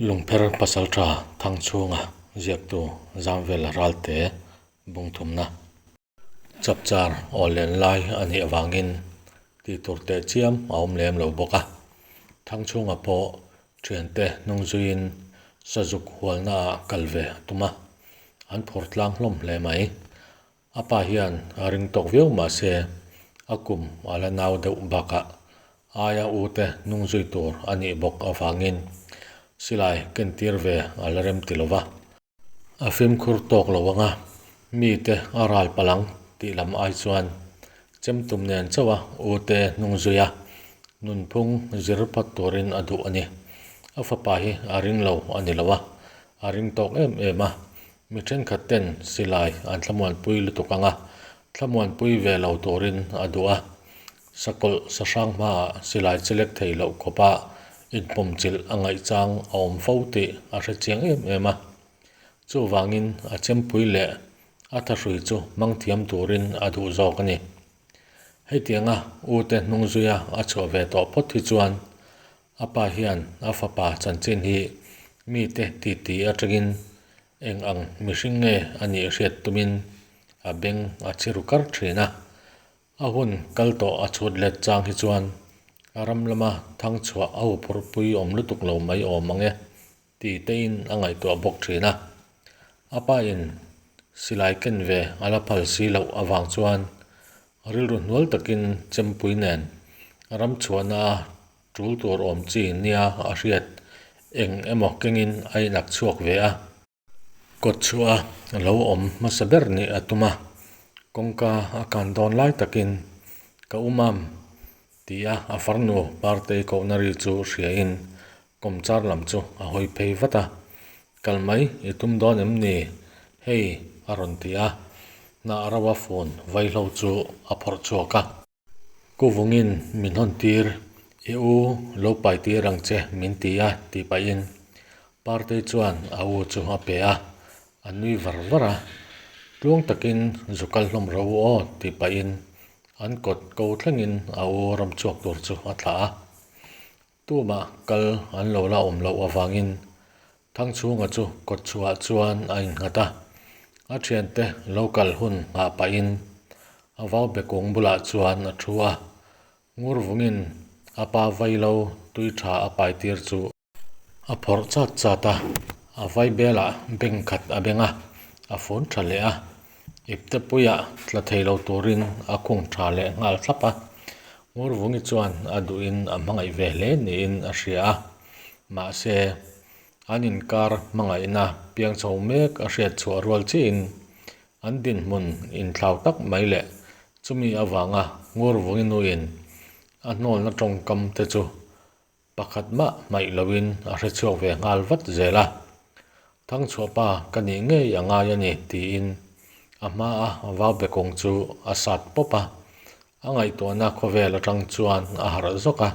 Lungpher Pasaltha Thangchhunga ziaktu Zamvela Ralte bungthumna chapchar aw len lai a nih avangin tih tur teh chiam a awm lem lo bawk a. Thangchhunga pawh thiante hnung zuiin sazuk hualnaah kal ve a tum a, an phur tlang hlawm hle mai. A pa hian a ring tawk viau mahse a kum a la nau deuh bakah aia u te hnung zui tur a nih bawk avangin silai kentir ve a la rem ti lova. A fimkhur tawk lo anga mite a ral palh ang tih lam ai chuan chemtum nen chauha u te hnung zui a nunphung zir phawt turin a duh a ni. A fapa hi a ring lo a ni lo a, a ring tawk em em a, Mi thenkhat ten silai an thlamuanpui lutuk ang a, thlamuanpui ve lo turin a duh a. Sakawlh sahrang hmaah silai chelek thei loh khawpa inpawmchilh a ngaihchang a awm fo tih a hre chiang em em a. Chuvangin a chempui leh a thahrui chu hmang thiam turin a duh zawk a ni. Hetianga ute hnung zuia a chhuah ve tawh phawt hi chuan A pa hian a fapa chanchin hi mite titi atangin eng ang mihring nge a nih hriat tumin a beng a chhi ru kar thin a. A hun kal tawh a chhut let chang hi chuan a ram lama thang chhuah a huphurhpui awm lutuk lo mai awm ang e ti tein a ngaihtuah bawk thin a. A pa in silai ken ve a la phal si loh avang chuan rilru hnual takin chempui nen ram chhuahna a Tul tur awm chi nia a hriat eng emaw kengin a inak chhuak ve a. Kawt chhuah a lo awm hmasa ber nih a tum a, kawngka a kan dawn lai takin ka umam tia a farnu Partei kohna ri chu hriain kawmchar lam chu a hawi phei vat a, Kal mai i tum dawn em ni? Hei a rawn ti a, hnah rauha fun vaihlo chu a phawrh chhuak a. Kuvungin min hawn tir, i u lo pai tir ang che min ti a tih pahin Partei chuan a u chu a pe a, a nui var var a. Tluang takin zu kal hlawm ro u aw tih pahin an kawt ko thlengin a u ram chhuak tur chu a thlah a. Tumah kal an lo la awm loh avangin Thangchhunga chu kawtchhuah chuan a innghat a, a thiante lo kal hun nghah pahin a vau bekung bulah chuan a thu a, Ngurvungin a pa vailo tui tha a pai tir chu a phawrh chat chat a, a vai belah beng khat a beng a, a fun tha leh a, iptepuiah tla thei lo turin a khung tha leh nghal thlap a, Ngurvungi chuan a duhin a hmangaih ve hle niin a hria a, mahse, an inkar hmangaihna piang chho mek a hriat chhuah rual chiahin an dinhmun inthlau tak mai leh chumi avanga Ngurvungi nuin a hnawlna tawngkam te chu pakhat mah hmaih loin a hre chhuak ve nghal vat zel a. Thangchhuahpa ka nih ngei a ngai a ni tiin a hmaa vau bekawng chu a sat pawp a, a ngaihtuahna khawvel atang chuan a harh zawk a.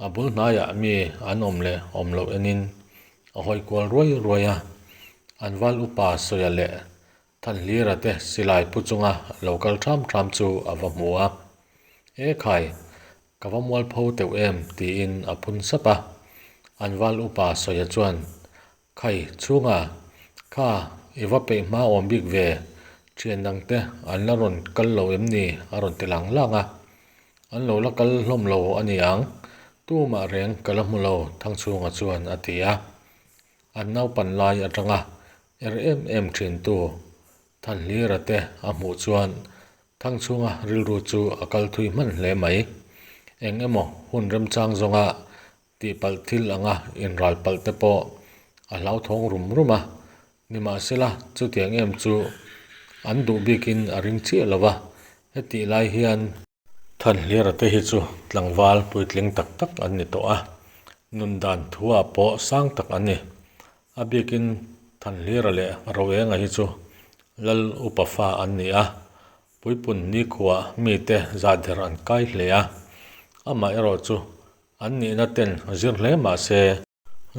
A bul hnaiah mi an awm leh awm loh enin a hawi kual ruai ruai a, an val upa sawia leh Thanhlira te silai pu chunga lo kal ṭham ṭham chu a va hmu a, E khai, ka va mualpho teuh em? tiin a phun sap a. An val upa sawia chuan, Khai, chhunga, kha i va peih hma awm bik ve, ṭhian dangte an la rawn kal lo em ni? a rawn ti lang lang a. An lo la kal hlawm lo a ni ang, tumah reng ka la hmu lo, Thangchhunga chuan a ti a. An naupan lai atanga er em em thintu Thanhlira te a hmuh chuan Thangchhunga rilru chu a kal thui hman hle mai. Eng emaw hun remchang zawnga tihpalh thil anga inral palh te pawh a hlauthawng rum rum a, nimahsela chutiang em chu an duh bikin a ring chiah lo va, hetih lai hian. Thanhlira te hi chu tlangval puitling tak tak an ni tawh a, nun dan thuah pawh sang tak an ni. A bikin Thanhlira leh Roenga hi chu Lal upa fa an ni a, puipun nikhuah mite zahder an kai hle a, amaherawh chu an nihna ten zir hle mah se,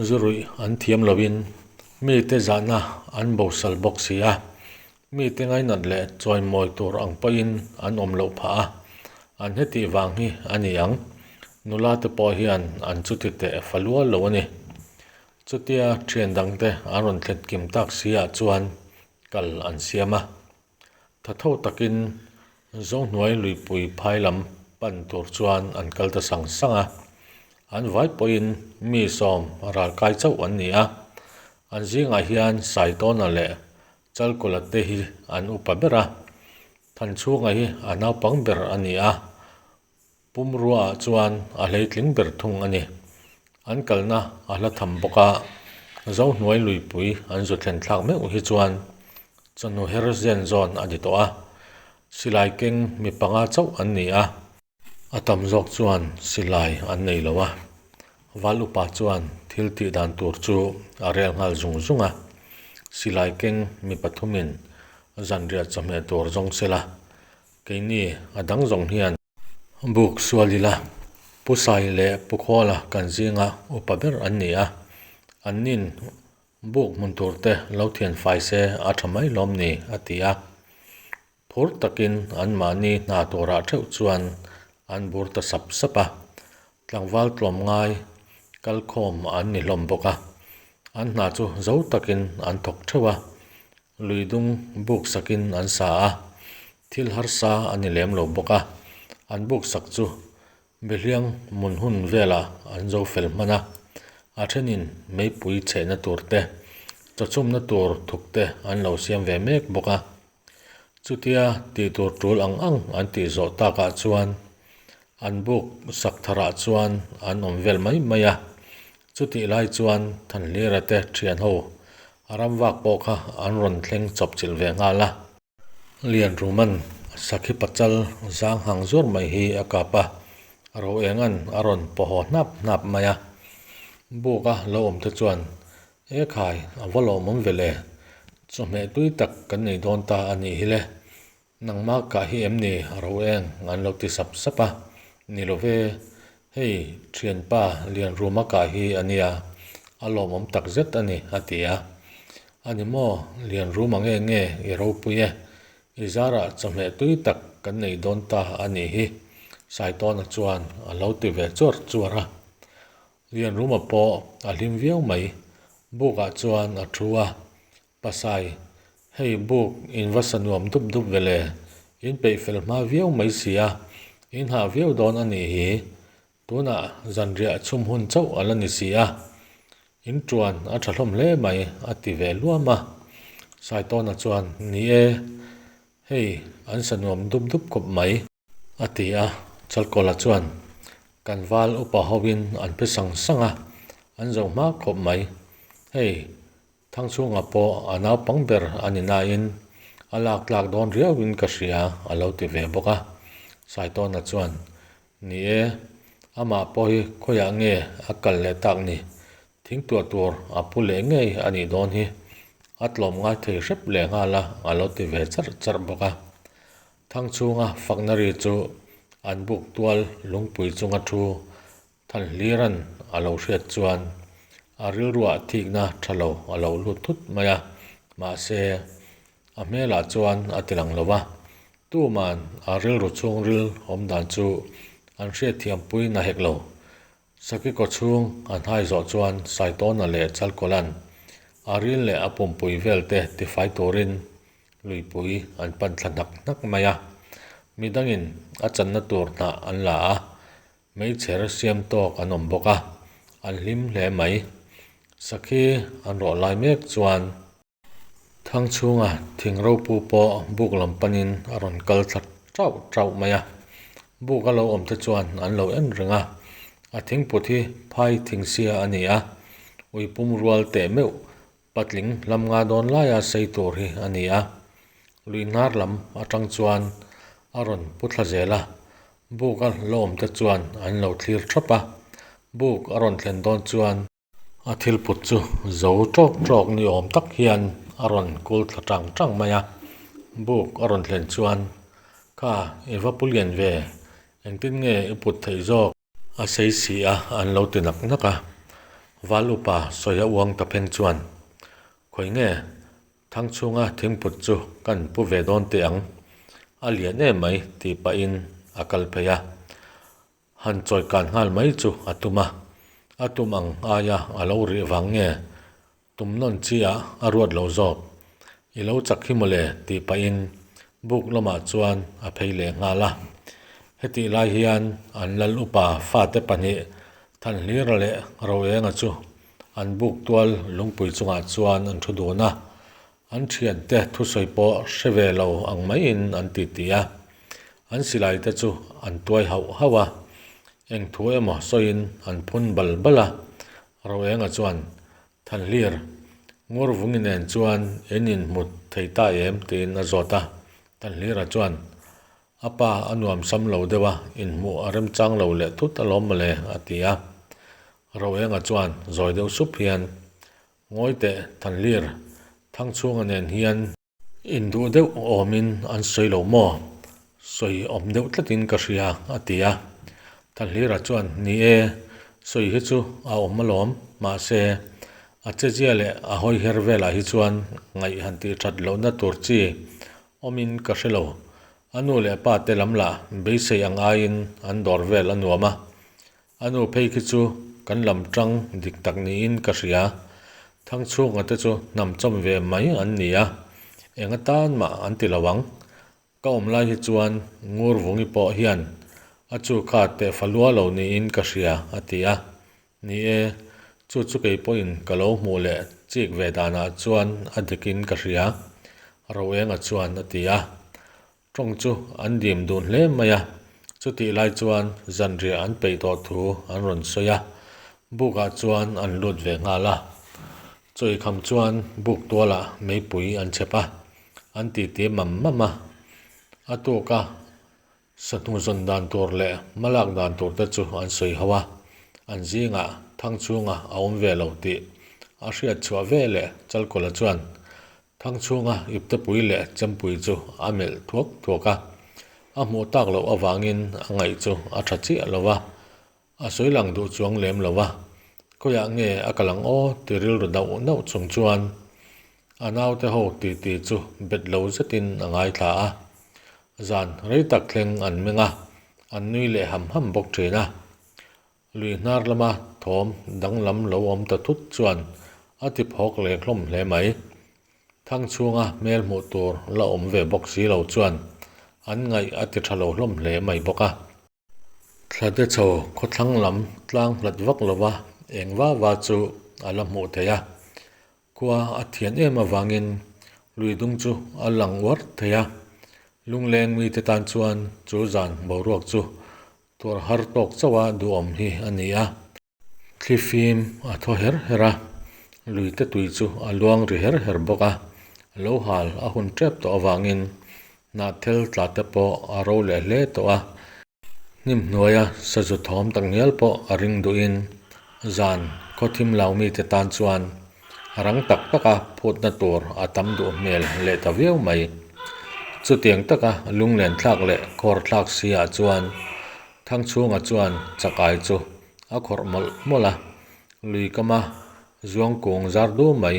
Zuruih an thiam loin mite zahna an bosal bawk si a, mite ngainat leh chawimawi tur ang pawhin an awm loh phah a, an hetih vang hi a ni ang. Nula te pawh hian an chuti teh fa lual lo a ni. Chutia thian dangte an rawn thlen kim tak si ah chuan kal an siam a. Tha tho takin Zohnuai luipui phai lam pan tur chuan an kal ta sang sang a. An vai pawhin mi sawm ralkai chauh an ni a. An zingah hian Saitawna leh Chalkawla te hi an upa ber a. Thanchhunga hi a naupang ber a ni a. Pumruaah chuan a hleitling ber thung a ni. An kalna a hla tham bawk a, Zohnuai luipui an zu thlen thlak meuh hi chuan chawhnu her zen zawn a ni tawh a. Silai keng mi panga chauh an ni a. A tam zawk chuan silai an nei lo a. Val upa chuan thil tih dan tur chu a rel nghal zung zung a. Silai keng mi pathumin zanriah chawhmeh tur zawng sela Keini a dang zawng hian buk sual ila, Pu Sai leh Pu Khawla kan zinga upa ber an ni a, an nin buk hmun tur te lo thian fai se a tha mai lawm ni a ti a. Phur takin anmahni hna turah theuh chuan an bur ta sap sap a, tlangval tlawmngai kalkhawm an ni hlawm bawk a, an hna chu zo takin an thawk theuh a, Lui dung buk sakin an sa a, thil harsa a ni lem lo bawk a, an buk sak chu Behliang mun hun velah an zo fel hman a, a thenin meipui chhehna tur te, chawchhumna tur thuk te an lo siam ve mek bawk a. Chutia tih tur tul ang ang an tih zawh takah chuan an buk sak tharah chuan an awm vel mai mai a, Chutih lai chuan Thanhlira te thian ho a ram vak pawh kha an rawn thleng chawp chilh ve nghal a. Lianruman sakhi pachal zang hang zuar mai hi a kap a, ro engan a rawn paw haw hnap hnap mai a. Buk a lo awm te chuan, E khai, a va lawmawm ve le, chawhmeh tui tak kan nei dawn ta a nih hi le, Nangmah kah hi em ni ro eng an lo ti sap sap a, ni lo ve, hei thianpa Lianruma kah hi a nia, a lawmawm tak zet a ni a ti a. A ni maw, Lianruma nge nge i ropui e, i zarah chawhmeh tui tak kan nei dawn ta a nih hi, Saitawna chuan a lo ti ve chuar chuar a. Lianruma pawh a hlim viau mai, bukah chuan a thu a, Pasai, hei buk in va sa nuam dup dup ve le, in peih fel hma viau mai si a, in hah viau dawn a nih hi, tunah zanriah chhum hun chauh a la ni si a, in tuan a tha hlawm hle mai a ti ve luam a. Saitawna chuan, Ni e, hei an sa nuam dup dup khawp mai. A ti a, Chalkawla chuan kan val upa hoin an pe sang sang a, an zo hma khawp mai. Hei, Thangchhunga pawh a naupang ber a ni nain a lak tlak dawn riauin ka hria a lo ti ve bawk a. Saitawna chuan, Ni e, amah pawh hi khawiah nge a kal leh tak ni? Thingtuah tur a pu leh ngei a nih dawn hi. A tlawm ngai thei hrep leh nghal a a lo ti ve charh charh bawk a. Thangchhunga fakna ri chu an buk tual lungpui chunga thu Thanhlira'n a lo hriat chuan a rilruah thikna tha lo a lo lut thut mai a, mahse a hmelah chuan a ti lang lo va. Tuman a rilru chhungril awm dan chu an hriatthiampui na hek lo. Saki kaw chhung an hai zawh chuan Saitawna leh Chalkawla'n a ril leh a pumpui vel te tifai turin luipui an pan thla hnak hnak mai a. Midangin a channa tur hnah an la a, meichher siam tawk an awm bawk a, an hlim hle mai. Sakhi an rawh lai mek chuan. Thang chhunga thing ropu pawh buk lam panin a rawn kal thla tauh tauh mai a, buk a lo awm te chuan an lo en reng a, a thingput hi phai thing sia a ni a, ui pum rual teh meuh patling hlam nga dawn laia sei tur hi a ni a, lui hnar lam atang chuan a rawn pu thla zel a, buk a lo awm te chuan an lo thlir thap a, buk a rawn thlen dawn chuan. A thil put chu zo tawk tawk ni awm tak hian a rawn kul thla tang tang mai a, buk a rawn thlen chuan, Kha, i va pu lian ve, engtin nge i put theih zawk? A sei si a, an lo ti nak nak a. Val upa sawi a uang ta pheng chuan, Khawi nge, thang chhunga thingput chu kan pu ve dawn teh ang, a lian em mai tih pahin a kal phei a. Han chawi kan nghal mai chu a tum a. A tum ang aia a lo rih vang nge tum nawn chi ah a ruat lo zawk. I lo chak hi mawle tih pahin buk lamah chuan a phei leh nghal a. Hetih lai hian an lal upa fate pahnih Thanhlira leh Roenga chu an buk tual lungpui chungah chuan an thu dun a. An thiante thusawi pawh hre ve lo ang maiin an titi a. An silai te chu an tuai hauh hauh a. Eng thu emaw sawiin an phun bal bal a. Roenga chuan Thanhlir, Ngurvungi nen chuan in inhmu thei ta em? tiin a zawt a. Thanhlira chuan, A pa a nuam sam lo deuh a, inhmuh a remchang lo leh thut alawm mawle, a ti a. Roenga chuan zawi deuh sup hian, Ngawi teh Thanhlir, Thangchhunga nen hian Induh deuh awmin an sawi lo maw? Sawi awm deuh tlatin ka hria, a ti a. Thanhlira chuan, Ni e, sawi hi chu a awm alawm, mahse, a chezia leh a hawi her velah hi chuan ngaih han tih that lohna tur chi awmin ka hre lo. A nu leh pa te lam lah beisei ang aiin an dawr vel a nuam a, A nu phei khi chu kan lam tang dik tak niin ka hria. Thangchhunga te chu hnam chawm ve mai an ni a, eng atan mah an ti lo ang. Ka awm lai hi chuan Ngurvungi pawh hian a chu kha tehfa lua lo niin ka hria, a ti a. Ni e, chu chu kei pawhin ka lo hmuh leh chik ve danah chuan a dikin ka hria, Roenga chuan a ti a. Tawng chu an dim dun hle mai a, chutih lai chuan zanriah an peih tawh thu an rawn sawi a, bukah chuan an lut ve nghal a. Chawikham chuan buk tualah meipui an chhep a, an titi mam mam a. A tuka sahnu zawn dan tur leh hmalak dan tur te chu an sawi ho a, an zingah Thangchhunga a awm ve lo tih a hriat chhuah ve leh Chalkawla chuan Thangchhunga iptepui leh chempui chu a melh thuak thuak a, a hmuh tak loh avangin a ngaih chu a tha chiah lo va, a sawi lang duh chuang lem lo va, khawiah nge a kal ang aw ti rilru dauh dauh chung chuan a naute ho titi chu bet lo zetin a ngaithla a. Zan rei tak thleng an meng a, an nui leh ham ham bawk thin a. Lui hnar lama thawm danglam lo awm ta thut chuan a ti phawk leh hlawm hle mai. Thang chhunga hmel hmuh tur la awm ve bawk si lo chuan an ngaih a ti tha lo hlawm hle mai bawk a. Thlate chho khawthlang lam tlang hlat vak lova eng va va chu a la hmuh theih a. Khua a thian em avangin lui dung chu a lang uar thei a. Lungleng mite tan chuan chu zan boruak chu Tuar har tawk chauh a duhawm hi a ni a. Thli fim a thaw her her a, lui te tui chu a luang ri her her bawk a. Lo hal a hun tep tawh avangin hnahthel tla te pawh a ro leh hle tawh a. Hnim hnuaia sazu thawm tak ngial pawh a ring duhin zan khawthim lau mite tan chuan rang tak taka phutna tur a tam duh hmel leh ta viau mai. Chutiang taka lunglen thlak leh khawr thlak si ah chuan Thangchhunga chuan chakai chu a khawrh mawlh mawlh a, lui kama zuang kung zar du mai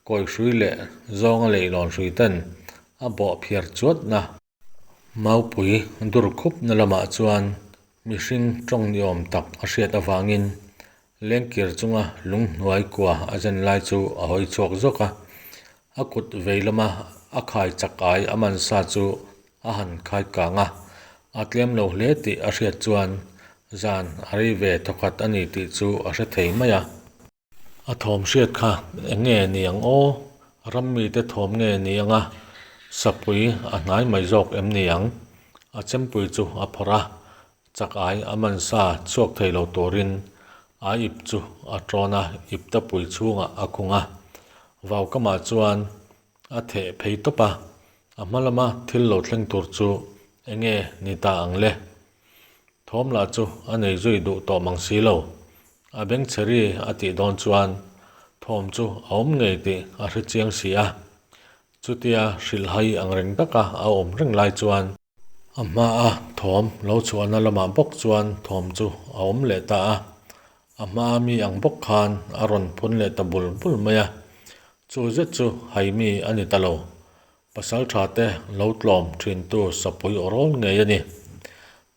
kawi hrui leh zawnga leihlawn hrui ten a bawh phiar chuatna. Maupui dur khupna lamah chuan mihring tawng ni awm tak a hriat avangin lengkir chunga lunghnuai kua a zen lai chu a hawi chhuak zawk a. A kut vei lama a khai chak ai a man sa chu a han khai kang a, a tlem lo hle tih a hriat chuan zan a rei ve thawkhat a ni tih chu a hre thei mai a. A thawm hriat kha eng nge ni ang aw? Ram mite thawm nge ni ang a? Sapui a hnai mai zawk em ni ang? A chempui chu a phawrh a, chak ai a man sa chhuak thei lo turin a ip chu a tawn a, iptapui chhungah a khung a. Vaukamah chuan a theh phei tawp a, a hma lama thil lo thleng tur chu eng nge ni ta ang le? Thawm lah chu a nei zui duh tawh mang si lo. A bengchheri a tih dawn chuan thawm chu a awm ngei tih a hre chiang si a. Chutia hrilhhai ang reng taka a awm reng lai chuan. A hmaa thawm lo chhuahna lamah bawk chuan thawm chu a awm leh ta a. A hmaa mi ang bawk khan a rawn phun leh ta bul bul mai a. Chu zet chu haimi a ni ta lo. Pasal tha te lo tlawm thintu sapui aw rawl ngei a ni.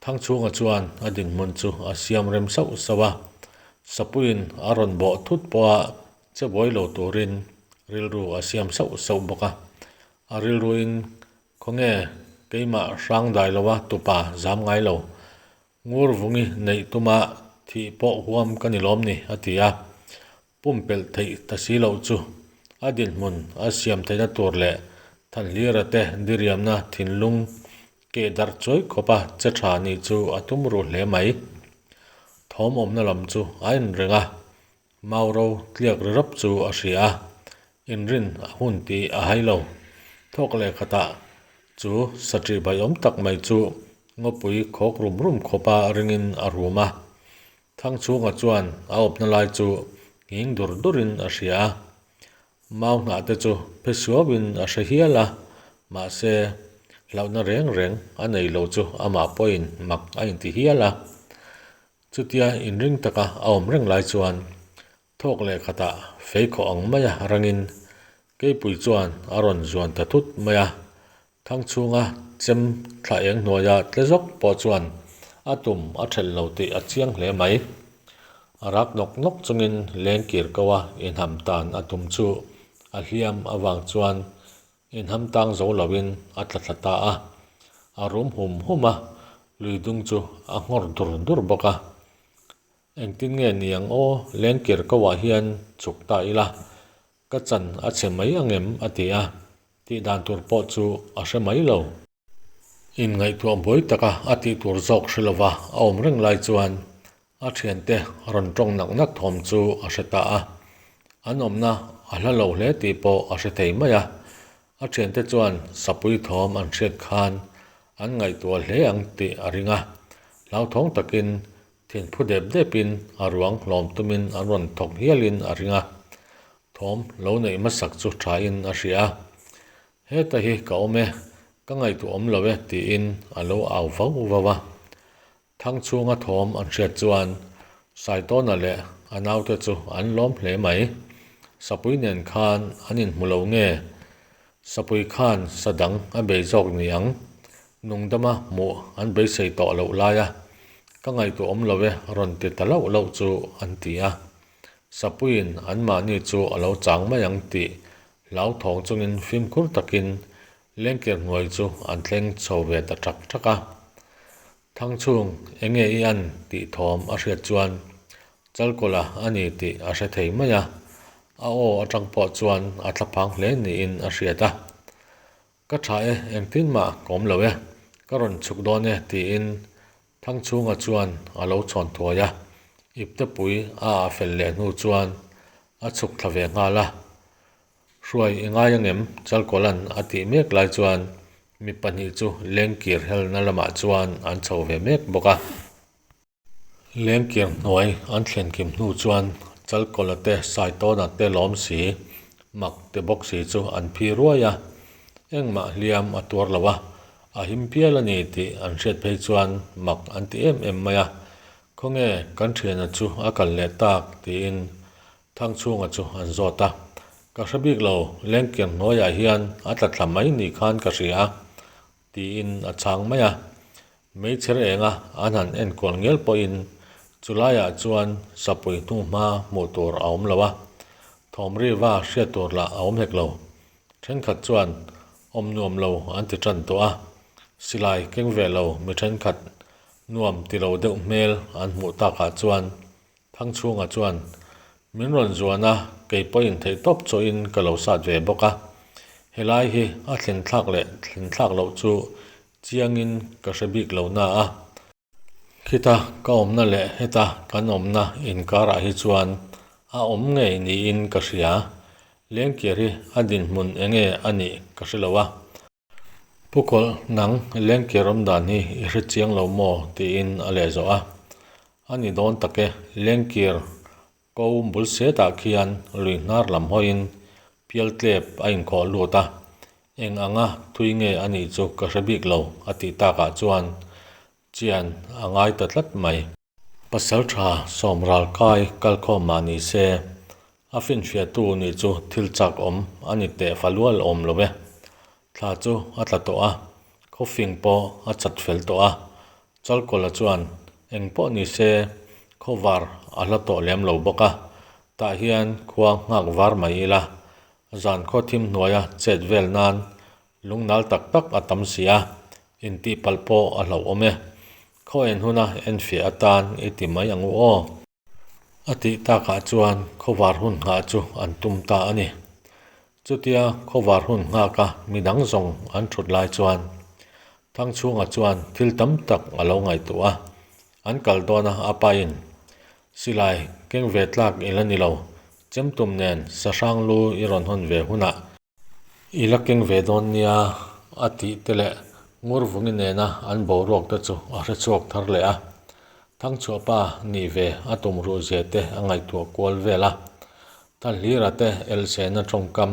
Thangchhunga chuan a dinhmun chu a siam rem sauh sauh a. Sapuiin a rawn bawh thut pawha che buai lo turin rilru a siam sauh sauh bawk a. A rilruin khawnge keimah hrang dai lova tupa zam ngai lo. Ngur vungi neih tuma thih pawh huam ka ni lawm ni a ti a. Pumpelh theih ta si loh chu a dinhmun a siam theihna tur leh Thanhlira te diriamna thinlung keh darh chuai khawpa che tha nih chu a tum ruh hle mai. Thawm awmna lam chu a en reng a, Mauro tliak ri rawp chu a hria a, inrin a hun tih a hai lo. Thawk leh khatah chu saṭih baiawm tak mai chu ngawpui khawk rum rum khawpa ringin a rum a. Thangchhunga chuan a awpna lai chu nghing dur durin a hria a, mau hnah te chu phe suauin a hre hial a, mahse hlauhna reng reng a nei lo chu amah pawhin mak a inti hial a. Chutia inring taka a awm reng lai chuan Thawk leh khatah fei khawh ang maia rangin Keipui chuan a rawn zuan ta thut mai a, Thangchhunga chem thla eng hnuaia tle zawk pawh chuan a tum a thelh lo tih a chiang hle mai. A rak nawk nawk chungin lengkir ko a inham tan a tum chu a hliam avang chuan inham tang zo loin a tla thla ta a, a rum hum hum a, lui dung chu a nghawr dur dur bawk a. Engtin nge ni ang aw, lengkir ko ah hian chhuk ta ila, ka chan a chhe mai ang em a ti a, tih dan tur pawh chu a hre mai lo. Inngaihtuah buai taka a tih tur zawk hre lova a awm reng lai chuan a thiante rawn tawng nak nak thawm chu a hre ta a, an awmna a hla lo hle tih pawh a hre thei mai a, A thiante chuan sapui thawm an hriat khan an ngaihtuah hle ang tih a ring a, hlauthawng takin thinphu dep depin a ruang hlawm tumin an rawn thawk hialin a ring a, thawm lo neih hmasak chu thain a hria a, Heta hi ka awm e, ka ngaihtuah awm lo e tiin a lo au vau vau a. Thangchhunga thawm an hriat chuan Saitawna leh a naute chu an lawm hle mai. Sapui nen khan an inhmu lo nge? Sapui khan sa dang a bei zawk ni ang. Nungdama hmuh an beisei tawh loh laia ka ngaihtuah awm lo e rawn ti ta lauh lauh chu an ti a. Sapuiin anmahni chu a lo chang mai ang tih hlauthawng chungin fimkhur takin Lengker hnuai chu an thleng chho ve ta ṭak ṭak a. Thangchhung, enge i an tih thawm a hriat chuan Chalkawla a ni tih a hre thei mai a, a aw atang pawh chuan a thlaphang hle niin a hriat a. Ka tha e, engtin mah ka awm lo e, ka rawn chhuk dawn e tiin Thangchhunga chuan a lo chhawn thuai a, iptepui a ah fel leh hnu chuan a chhuk thla ve nghal a. Hruai i ngai angem? Chalkawla'n a tih mek lai chuan mi pahnih chu lengkir helna lamah chuan an chho ve mek bawk a. Lengkir hnuai an thlen kim hnu chuan Chalkawla te Saitawna te lawm si, mak te bawk si chu an phi ruai a, engmah hliam a tuar lo a, a him pial a ni tih an hriat phei chuan mak an ti em em mai a, Khawnge kan thiana chu a kal leh tak? tiin Thangchhunga chu an zawt a, Ka hre bik lo, lengkir hnuaiah hian a tla thla mai ni khan ka hria a, tiin a chhang mai a. Meichher enga an han enkual ngial pawhin chulaiah chuan sapui hnuhma hmuh tur a awm lo a, thawmriva hriat tur lah a awm hek lo. Thenkhat chuan awm nuam lo an ti tan tawh a, silai keng ve lo mi thenkhat nuam ti lo deuh hmel an hmuh takah chuan Thangchhunga chuan, Min rawn zuan a, kei pawhin theihtawp chawhin ka lo sat ve bawk a. Helai hi a thlen thlak leh thlen thlak loh chu chiangin ka hre bik lo na a. Khita ka awmna leh heta kan awmna inkarah hi chuan a awm ngei niin ka hria. Lengkir hi a dinhmun enge a nih ka hre lo a. Pu Kawlh, nang lengkir awm dan hi i hre chiang lo maw? tiin a leh zawh a. A ni dawn tak e, lengkir ko bul setah khian lui hnar lam hawiin pialtlep a inkhawh lut a, eng anga thui nge a nih chu ka hre bik lo a tih takah chuan chian a ngai ta tlat mai. Pasal tha sawmral kai kalkhawm mah ni se, a finfiahtu nih chu thil chak awm a ni teh fa lual awm lo e. Thla chu a tla tawh a, khawfing pawh a chat fel tawh a. Chalkawla chuan, Eng pawh ni se, Khawvar a hla tawh lem lo bawk a, tah hian khua nghak var mai ila, zan khaw thim hnuaia chet vel nan lungnal tak tak a tam si a, intih palh pawh a hlauhawm e. Khaw en huna enfiah atan i ti mai ang u aw. A tih takah chuan khawvar hun nghah chu an tum ta a ni. Chutia khawvar hun nghaka midang zawng an thut lai chuan Thangchhunga chuan thil tam tak a lo ngaihtuah a, an kal dawn a a pain Silai keng ve tlak i la ni lo, chemtum nen sahrang lu i rawn hawn ve hunah I la keng ve dawn nia a tih te leh Ngurvungi nena an boruak te chu a hre chhuak thar leh a. Thangchhuahpa nih ve a tum ruh zia te a ngaihtuah kual vel a. Thanhlira te elhsehna tawngkam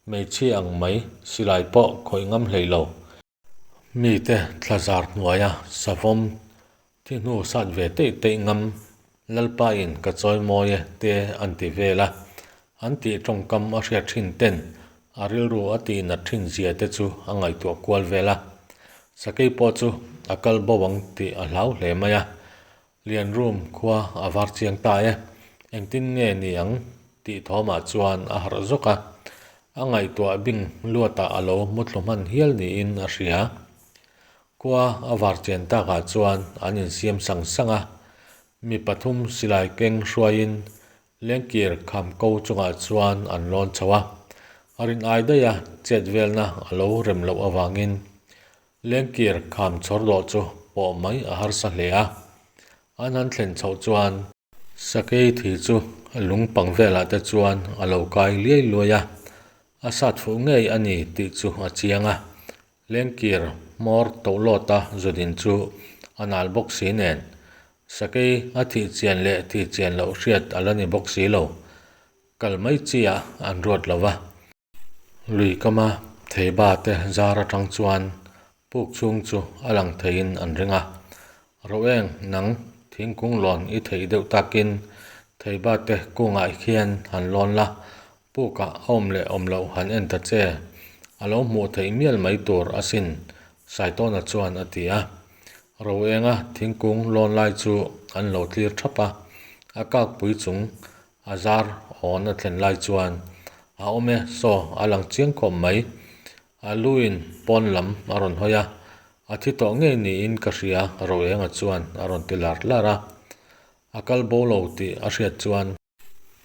hmeichhia ang mai silai pawh khawih ngam hlei lo. Mite thlazar hnuaia savawm thi hnu sat ve teih teih ngam Lalpain ka chawi mawi e te an ti vel a, an tih tawngkam a hriat thin ten a rilru a tih nat thin zia te chu a ngaihtuah kual vel a. Sakei pawh chu a kal bo ang tih a hlau hle mai a, Lian room khua a var chiang ta e, engtin nge ni ang tih thawmah chuan a harh zawk a, a ngaihtuah bing luatah a lo muthlu hman hial niin a hria. Khua a var chian takah chuan an insiam sang sang a, mi pathum silai keng hruaiin lengkir kham ko chungah chuan an lawn chho a, a rin ai daiha chet velna a lo rem loh avangin Lengkir kham chhawr dawh chu pawh mai a harsa hle a, an han thlen chhoh chuan sakei thi chu lung pang velah te chuan a lo kai liai luai a, a sat fuh ngei a ni tih chu a chiang a. Lengkir hmawr tohlawta zudin chu a nal bawk si nen, sakei a thih chian leh thih chian loh hriat a la ni bawk si lo, kal mai chi ah an ruat lo va. Lui kama theiba te zar atang chuan puk chhung chu a lang theiin an ring a. Roeng nang thingkung lawn i theih deuh takin theiba te kungah khian han lawn la, pukah a awm leh awm loh han en ta che, a lo hmuh theih mial mai tur asin, Saitawna chuan a ti a. Roenga thingkung lawn lai chu an lo tlir thap a, a kakpui chung A zar awn a thlen lai chuan a awm e, saw a lang chiang khawp mai. A luin pawn lam a rawn hawi a, a thi tawh ngei niin ka hria Roenga chuan a rawn ti lar lar a. A kal bo lo tih a hriat chuan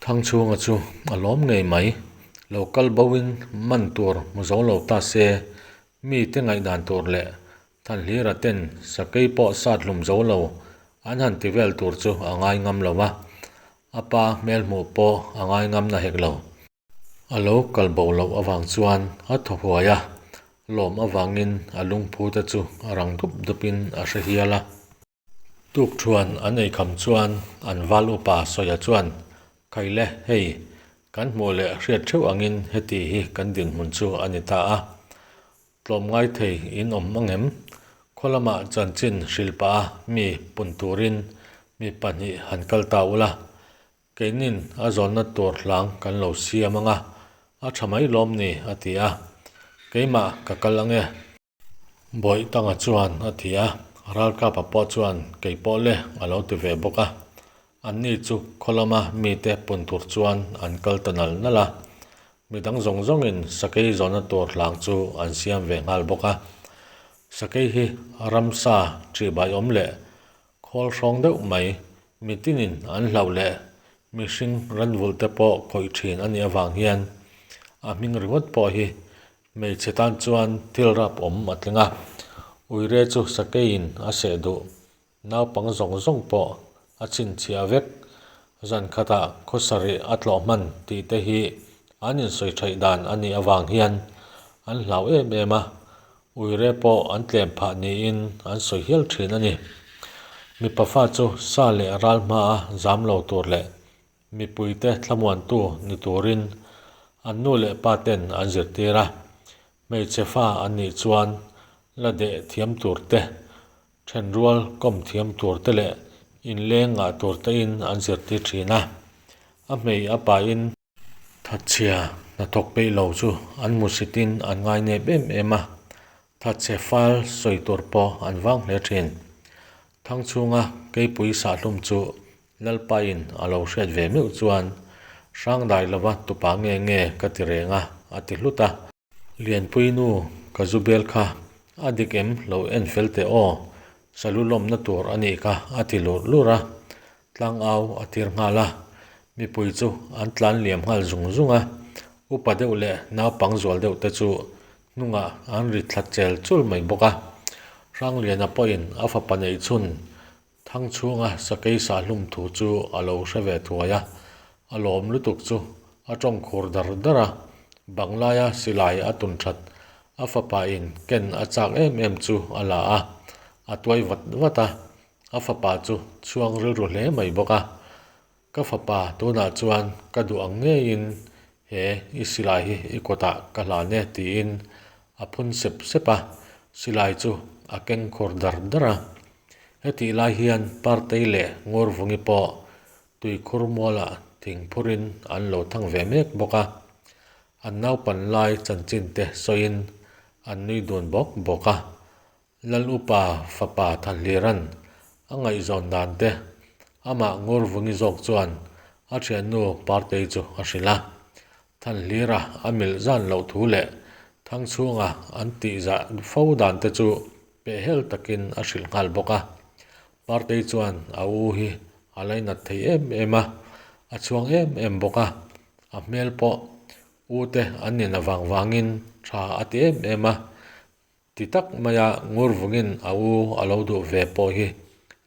Thangchhunga chu a lawm ngei mai. Lo kal bo in man tur hmu zo lo ta se, mite ngaihdan tur leh Thanhlira ten sakei pawh sat hlum zo lo an han ti vel tur chu a ngai ngam lo a, a pa hmel hmuh pawh a ngai ngam na hek lo. A lo kal bo loh avang chuan a thaw huai a, lawm avangin a lungphu te chu a rang dup dupin a hre hial a. Tuk thuan an ei kham chuan an val upa sawia chuan, Khaile, hei, kan hmuh leh hriat theuh angin heti hi kan dinhmun chu a ni ta a. Tlawmngai thei in awm ang em? Khaw lamah chanchin hrilh pah a mi pun turin mi pahnih han kal ta ula, keinin a zawnna tur hlang kan lo siam ang a, a tha mai lawm ni a ti a. Keimah ka kal ang e. Bawihtanga chuan a ti a, Ralkapa pawh chuan kei pawh le a lo ti ve bawk a. Anni chu khaw lama mite pun tur chuan an kal ta nal nal a. Midang zawng zawngin sakei zawhna tur hlang chu an siam ve nghal bawk a. Sakei hi ramsa ṭihbaiawm leh khawl hrawng deuh mai, mitinin an hlauh leh mihring ranvulh te pawh khawih ṭhin a nih avang hian a hming ringawt pawh hi hmeichhe tan chuan thil rap awm a tling a. Uire chu sakeiin a seh duh Naupang zawng zawng pawh a chhinchhiah vek. Zan khatah khaw sarih a tlawh hman tih te hi an insawi theih dan a nih avang hian an hlau em em a, uire pawh an tlem phah niin an sawi hial thin a ni. Mipa fa chu sa leh ral hmaa zam lo tur leh mipuite thlamuantu ni turin an nu leh pa ten an zirtir a, hmeichhe fa an nih chuan la deh thiam tur te Thenrual kawm thiam tur te leh inleng ngah tur tein an zirtir thin a, a hmei a pahin thatchhia hnathawk peih lo chu an hmusitin an ngainep em em a, thatchhe fal sawi tur pawh an vang hle thin. Thangchhunga keipui sahhlum chu. Lalpain a lo hriat ve meuh chuan, Hrangdai lova tupa nge nge ka ti reng a, a ti hlut a. Lianpui nu ka zu bel kha a dik em lo en fel teh aw, salu lawmna tur a nih kha a ti lurh lurh a, tlangau a tir nghal a, mipui chu an tlan liam nghal zung zung a, upa deuh leh naupang zual deuh te chu hnungah an ri thla chel chul mai bawk a. Hrangliana pawhin a fapa neih chhun Thangchhunga sakei sahlum thu chu a lo hre ve thuai a, a lawm lutuk chu a tawng khur dar dar a, banglaia silai a tun that a fapa in ken a chak em em chu a la a, a tuai vat vat a, a fapa chu chhuang rilru hle mai bawk a. Ka fapa tunah chuan ka duh ang ngeiin he i silai hi i kawtah ka hlan e tiin a phun sep sep a, silai chu a keng khur dar dar a. Hetih lai hian Partei leh Ngurvungi pawh tuikhur mualah thing phurin an lo thang ve mek bawk a, an naupan lai chanchin te sawiin an nui dun bawk bawk a. Lal upa fapa Thanhlira'n a ngaihzawn dan te amah Ngurvungi zawk chuan a thiannu Partei chu a hrilh a. Thanhlira a milh zan loh thu leh Thangchhunga an tihzah fo dan te chu pehhel takin a hrilh nghal bawk a. Partei chuan a u hi a lainat thei em em a, a chhuang em em bawk a, a hmel pawh u te an nin avang vangin tha a ti em em a. Ti tak maia Ngurvungin a u a lo duh ve pawh hi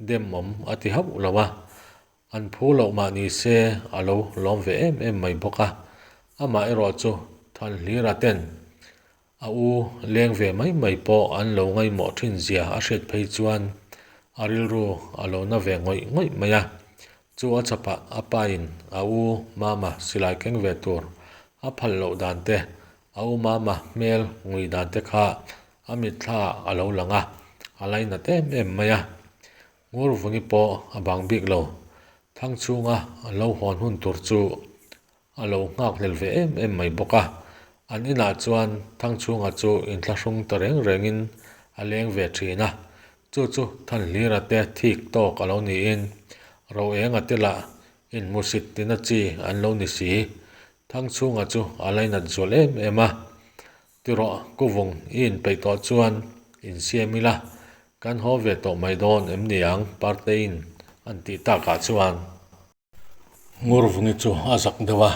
demawm a ti hauh lo a, an phu loh mah ni se a lo lawm ve em em mai bawk a. Amah erawh chu Thanhlira ten a u leng ve mai mai pawh an lo ngaihmawh thin zia a hriat phei chuan a rilru a lo na ve ngawih ngawih mai a. Chu a chhapah a pain a u Mama silai keng ve tur a phal loh dan te A u mama hmel ngui dan te kha a mitthla a lo lang a, a lainat em em mai a. Ngurvungi pawh a bang bik lo. Thangchhunga a lo hawn hun tur chu a lo nghak hlel ve em em mai bawk a. An inah chuan Thangchhunga chu inthlahrung ta reng rengin a leng ve thin a. Chu chu Thanhlira te thik tawk a lo niin Roenga te lah inhmusit tina chi an lo ni si. Thangchhunga chu a lainat zual em em a, Tirawh kuvung i inpeih tawh chuan insiam ila, kan haw ve tawh mai dawn em ni ang Parteiin an tih takah chuan. Ngurvungi chu a zak deuh a,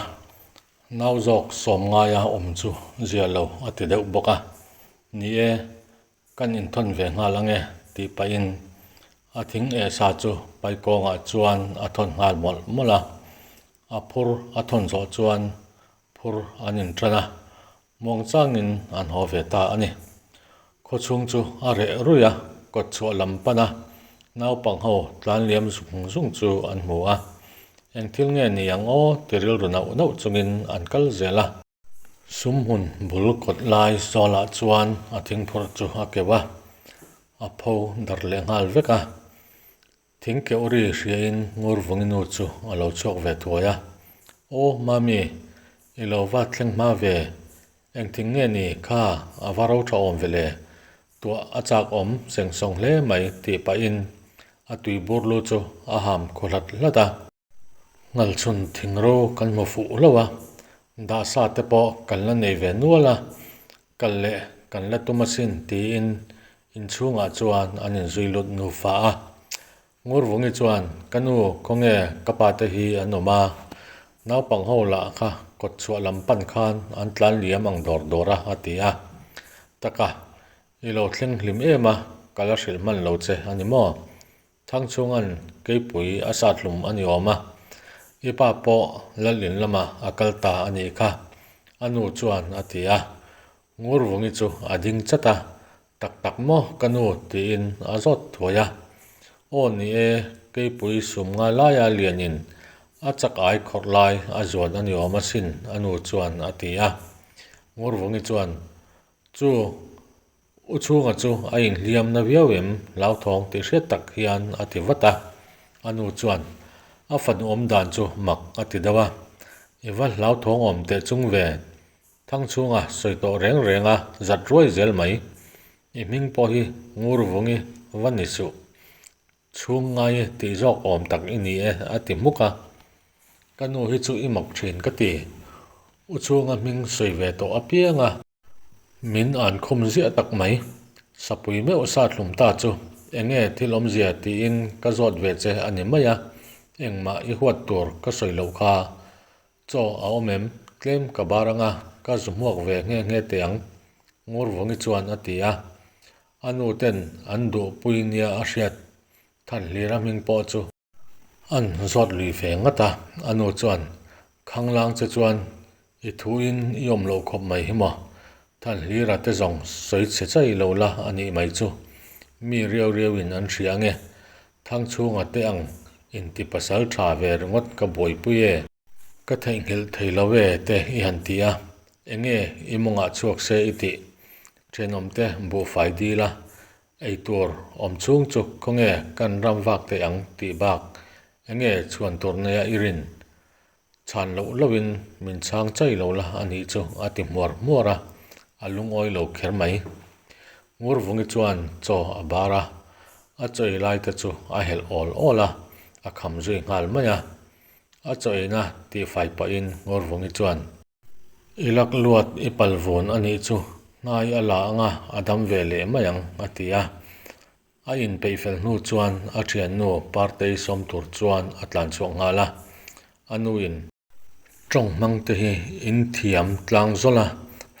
nau zawk sawm ngaia awm chu zia lo a ti deuh bawk a, Ni e, Kan inthawn ve nghal ange tih pahin a thing eh sa chu paikawngah chuan a thawn nghal mawlh mawlh a, a phur a thawn zawh chuan phur an intan a, muang changin an haw ve ta a ni. Khawchhung chu a reh ruih a, kawt chhuah lam pan a, naupang ho tlan liam zung zung chu an hmu a, eng thil nge ni ang aw ti rilru nauh nauh chungin an kal zel a. Sumhmun bul kawt lai zawlah chuan a thingphurh chu a keuh a, a pho darh leh nghal vek a. Thing keuh ri hriain Ngurvungi nu chu a lo chhuak ve thuai a, Aw Mami, i lo va thleng hma ve, engthing nge ni kha a va ro tha awm ve le, tuah a chak awm seng sawng hle mai tih pahin a tui bur lu chu a ham khaw hlat hlat a. Ngalchhun thingro kan hmu fuh hlauh a, dahsa te pawh kan la nei ve nual a, kal leh kan la tum asin tiin inchhungah chuan an inzui lut nufa a. Ngurvungi chuan, Ka nu, khawnge ka pa te hi an awm a, naupang ho lah kha kawt chhuah lam pan khan an tlan liam ang dawr dawr a, a ti a. Taka, i lo thleng hlim em a, ka la hrilh hman lo che a ni maw? Thangchhunga'n keipui a sat hlum a ni awm a, i pa pawh lal in lamah a kal ta a nih kha, a nu chuan a ti a. Ngurvungi chu a ding chat a, Tak tak maw ka nu tiin a zawt thuai a. Aw ni e, keipui sum nga laia lianin a chak ai khawrh lai a zuan a ni awm asin a nu chuan a ti a. Ngurvungi chuan, Chu U chhunga chu a inhliam na viau em? Hlauthawng tih hriat tak hian a ti vat a. A nu chuan a fanu awm dan chu mak a ti deuh a. I va hlauthawng awm teh chung ve. Thang chhunga sawi tawh reng reng a zat ruai zel mai. I hming pawh hi Ngurvungi va ni suh. Chhung ngai e tih zawk awm tak i ni e a ti hmuk a. Ka nu hi chu i mawk thin ka ti. U chhunga hming sawi ve tawh apiang a. Min an khum ziah tak mai. Sapui meuh sa thlum ta chu enge thil awmzia tiin ka zawt ve che a ni mai a, engmah i huat tur ka sawi loh kha. Chaw a awm em? Tlem ka bar anga ka zu hmuak ve nghe nghe teh ang, Ngurvungi chuan a ti a. A nu ten an duhpui nia a hriat Thanhlira hming pawh chu an zawt lui ve ngat a. A nu chuan, Khanglang che chuan i thuin i awm loh khawp mai hi maw? Thanhlira te zawng sawi chhe chai lo la a nih mai chu. Mi riau riauin an hria ange. Thangchhunga te ang inti pasal tha ve ringawt ka buaipui e. Ka theihnghilh thei lo e te i han ti a, enge i mawngah chhuak se i tih? Thenawmte buhfai dil a, eitur awm chhung chu khawnge kan ram vak theih ang tih bak enge chhuan tur neia i rin? Chhan loh lohin min chhang chai lo la a nih chu a ti hmuar hmuar a, a lungawi lo kher mai. Ngurvungi chuan chaw a bar a, a chaw ei lai te chu a helh awl awl a, a kham zui nghal mai a. A chaw eina tihfai pahin Ngurvungi chuan. I lak luat i pal vun a nih chu, hnai a la anga a dam ve leh mai ang a ti a. A inpeih fel hnu chuan a thiannu Partei sawm tur chuan a tlan chhuak nghal a, a nuin. Tawng hmang te hi in thiam tlang zawlh a,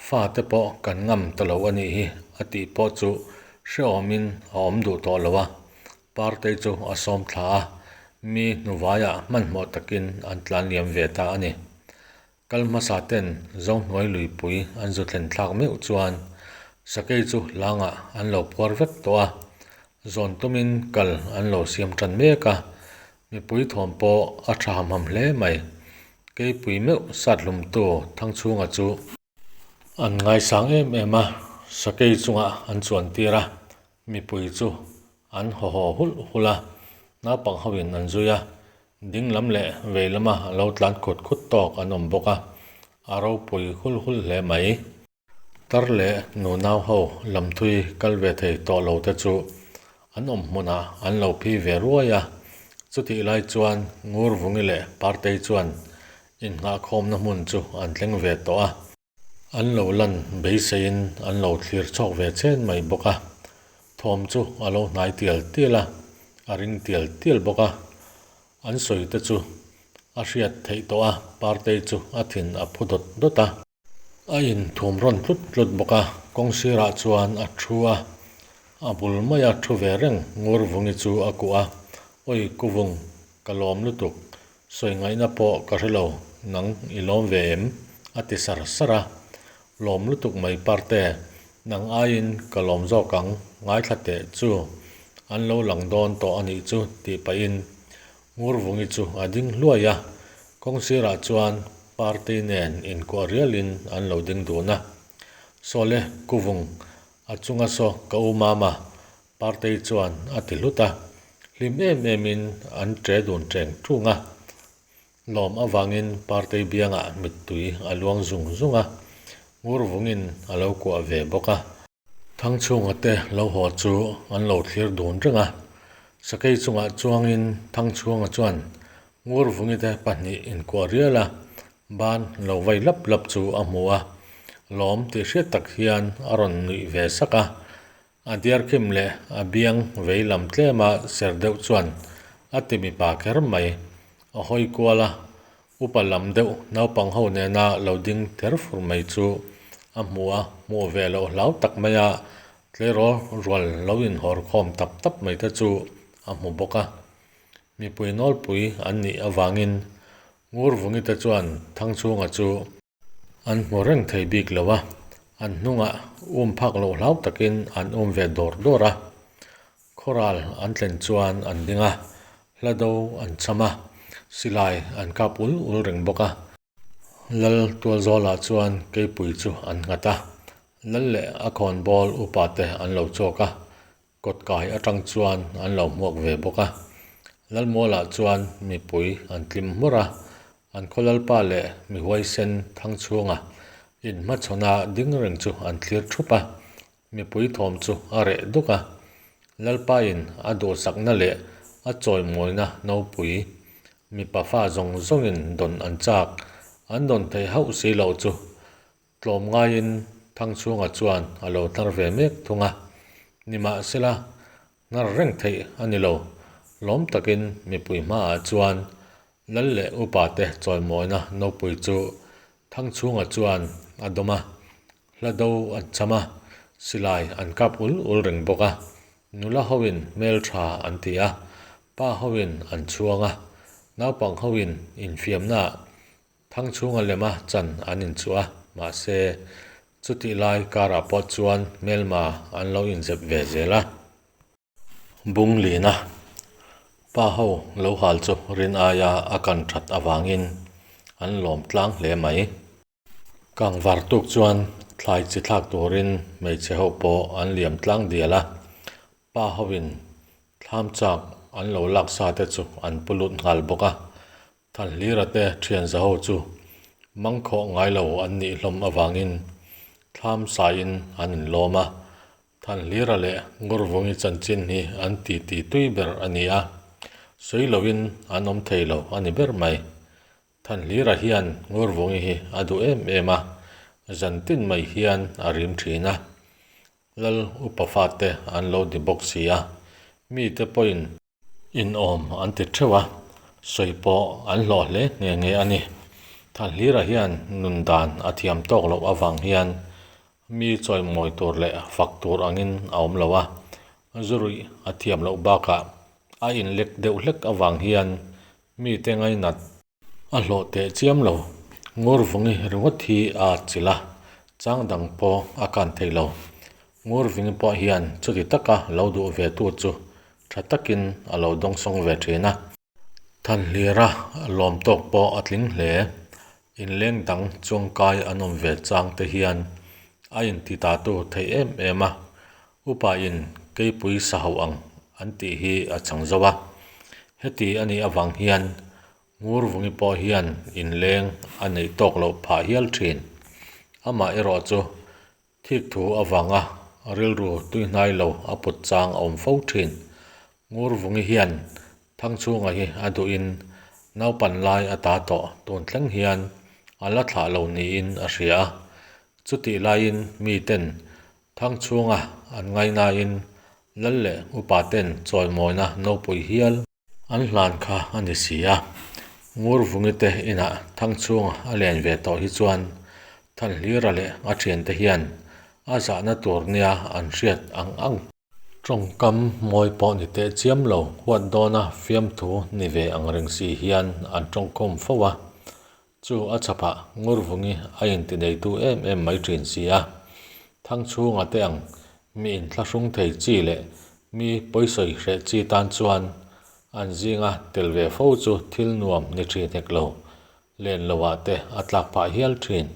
fa te pawh kan ngam ta lo a nih hi a tih pawh chu hrehawmin a awm duh tawh lo a, Partei chu a sawm thla a, mi hnuvaiah hmanhmawh takin an tlan liam ve ta a ni. Kal hmasa ten Zohnuai luipui an zu thlen thlak meuh chuan sakei chu hlangah an lo phuar vek tawh a, zawn tumin kal an lo siam tan mek a, mipui thawm pawh a tha ham ham hle mai. Keipui meuh sat hlumtu Thangchhunga chu an ngaisang em em a, sakei chungah an chuan tir a, mipui chu an haw haw hulh hulh a, naupang hoin an zui a, Ding lam leh vei lama lo tlan khut khut tawk an awm bawk a, a ropui hul hul hle mai. Tar leh nunau ho lamthui kal ve thei tawh lo te chu an awm hmunah an lo phi ve ruai a, chutih lai chuan Ngurvungi leh Partei chuan innghahkhawmna hmun chu an thleng ve tawh a. An lo lan beiseiin an lo thlir chhawk ve chen mai bawk a, thawm chu a lo hnai tial tial a, a ring tial tial bawk a. An sawi te chu a hriat theih tawh a, Partei chu a thin a phu dawt dawt a. A inthum rawn tlut tlut bawk a, kawng sirah chuan a thu a, a bul maia thu ve reng Ngurvungi chu a kuh a, Awi Kuvung, ka lawm lutuk, Sawi ngaihna pawh ka hre lo, nang i lawm ve em? a ti sar sar a. Lawm lutuk mai Parte, nang aiin ka lawm zawk ang, ngaithla teh chu an lo lang dawn tawh a nih chu tih pahin Ngurvungi chu a ding hluai a, kawng sirah chuan Partei nen inkuah rialin an lo ding dun a. Sawle, Kuvung, a chunga saw ka u Mama, Partei chuan a ti hlut a, hlim em emin an ṭe dun ṭeng ṭung a. Lawm avangin Partei biangah mittui a luang zung zung a, Ngurvungin a lo kuah ve bawk a. Thangchhunga te lo haw chu an lo thlir dun reng a, Sakei chungah chuangin Thangchhunga chuan Ngurvungi te pahnih inkuah rial a, ban lo vai lap lap chu a hmu a, lawm tih hriat tak hian a rawn nuih ve sak a. A diarkhim leh a biang vei lam tlema ser deuh chuan a ti mipa kher mai. A hawi kual a, upa lam deuh naupang ho nena lo ding ther fur mai chu a hmu a, hmuh ve loh hlau tak maia tleirawl rual lo inhawr khawm tap tap mai te chu a hmu bawk a. Mipui nawlpui an nih avangin Ngurvungi te chuan Thangchhunga chu An hmu reng thei bik lo a, an hnungah um phak loh hlau takin an um ve dawr dawr a. Khawral an thlen chuan an ding a, hla do an cham a, silai an kap ul ul reng bawk a. Lal Tualzawlah chuan keipui chu an nghat a, Lal leh a khawnbawl upa te an lo chawk a, Kawtkai atang chuan an lo hmuak ve bawk a. Lalmualah chuan mipui an tlim hmur a, an khaw lalpa leh mi huaisen Thangchhunga inhmachhawna ding reng chu an thlir thup a, mipui thawm chu a reh duk a. Lalpain a duhsakna leh a chawimawina nopui mipa fa zawng zawngin dawn an chak an dawn theih hauh si loh chu tlawm ngaiin Thangchhunga chuan a lo hnar ve mek thung a. Nimahsela, hnar reng theih a ni lo. Lawm takin mipui hmaah chuan Lal leh upate chawimawina nopui chu Thangchhunga chuan a dawm a, hla do an cham a, silai an kap ul ul reng bawk a. Nula hoin hmeltha an ti a, pa hoin an chhuang a, naupang hoin infiamnaah Thangchhunga lema chan an inchuh a, mahse chutih lai karah pawh chuan hmelma an lo inzep ve zel a. Bunglina pa ho lo hal chu rin aia a kan that avangin an lawm tlang hle mai. Kangvar tuk chuan thlai chi thlak turin hmeichhe ho pawh an liam tlang dial a, pa hoin thlam chak an lo lak sa te chu an pu lut nghal bawk a. Thanhlira te thian za ho chu mangkhawh ngai lo an nih hlawm avangin thlam saiin an inlawm a, Thanhlira leh Ngurvungi chanchin hi an titi tui ber a ni a, sawi loin an awm thei lo a ni ber mai. Thanhlira hian Ngurvungi hi a duh em em a, zan tin mai hian a rim thin a. Lal upa fate an lo ni bawk si a, mite pawhin Inawm an ti theuh a, sawi pawh an hlawh hle nghe nghe a ni. Thanhlira hian nun dan a thiam tawk loh avang hian mi chawimawi tur leh fak tur angin a awm lo a, zu ruih a thiam loh bakah a inlek deuh hlek avang hian mite ngainat A hlawh teh chiam lo. Ngurvungi ringawt hi a chilh a, chang dang pawh a kan thei lo. Ngurvungi pawh hian chuti taka lo duh ve tu chu tha takin a lo dawngsawng ve thin a. Thanhlira lawm tawk pawh a tling hle. Inleng dang chuangkai an awm ve chang te hian a inti ta tu thei em em a. Upa in keipui sa hauh ang an tih hi a chang zo a. Heti a nih avang hian Ngurvungi pawh hian inleng a neih tawk loh phah hial thin. Amah erawh chu thik thu avanga rilru tuihnai lo a put chang a awm fo thin. Ngurvungi hian Thangchhunga hi a duhin naupan lai a ta tawh tun thleng hian a la thlah lo niin a hria a. Chutih laiin miten Thangchhunga an ngainain Lal leh upaten chawimawina nopui hial An hlan kha a ni si a, Ngurvungi te inah Thangchhunga a len ve tawh hi chuan Thanhlira leh a thiante hian a zahna tur nia an hriat ang ang. Tawngkam mawi pawh ni teh chiam lo huat dawna fiamthu ni ve ang reng si hian an tawngkhawm fo a, Chu a chhapah Ngurvungi a intineitu em em mai thin si a, Thangchhunga te ang mi inthlahrung thei chi leh mi pawisawi hreh chi tan chuan an zinga tel ve fo chu thil nuam ni thin hek lo, len loah te a tlak phah hial thin.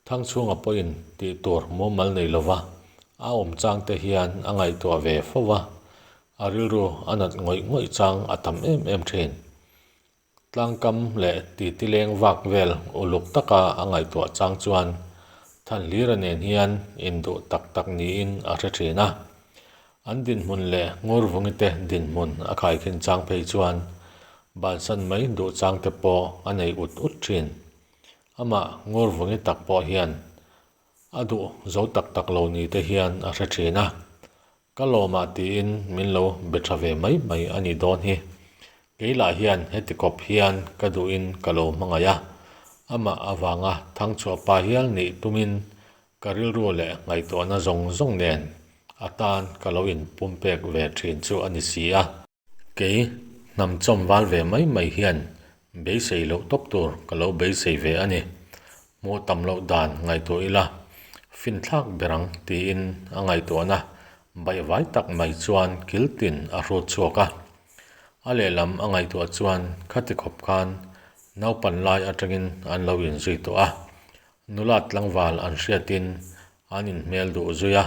Thangchhunga pawhin tih tur mumal nei lova a awm chang te hian a ngaihtuah ve fo va, a rilru a nat ngawih ngawih chang a tam em em thin. Tlangkam leh titi leng vak vel uluk taka a ngaihtuah chang chuan Thanhlira nen hian induh tak tak niin a hre thin a. An dinhmun leh Ngurvungi te dinhmun a khaikhin chang phei chuan bansan mai duh chang te pawh a nei ut ut thin. Amah Ngurvungi tak pawh hian a duh zo tak tak lo ni te hian a hre thin a. Ka lawmah tiin min lo be tha ve mai mai a nih dawn hi. Kei lah hian heti kawp hian ka duhin ka lo hmangaih a, amah avanga thangchhuah pa hial nih tumin ka rilru leh ngaihtuahna zawng zawng nen a tan ka lo inpumpek ve thin chu a ni si a. Kei hnam chawm val ve mai mai hian beisei loh tawp tur ka lo beisei ve a ni. Hmuh tam loh dan ngaihtuah ila finthlak ber ang tiin a ngaihtuahna baihvai tak mai chuan kil tin a hrut chhuak a. A lehlam a ngaihtuah chuan khati khawp khan naupan lai atangin an lo inzui tawh a. Nula tlangval an hriatin an inhmel duh zui a.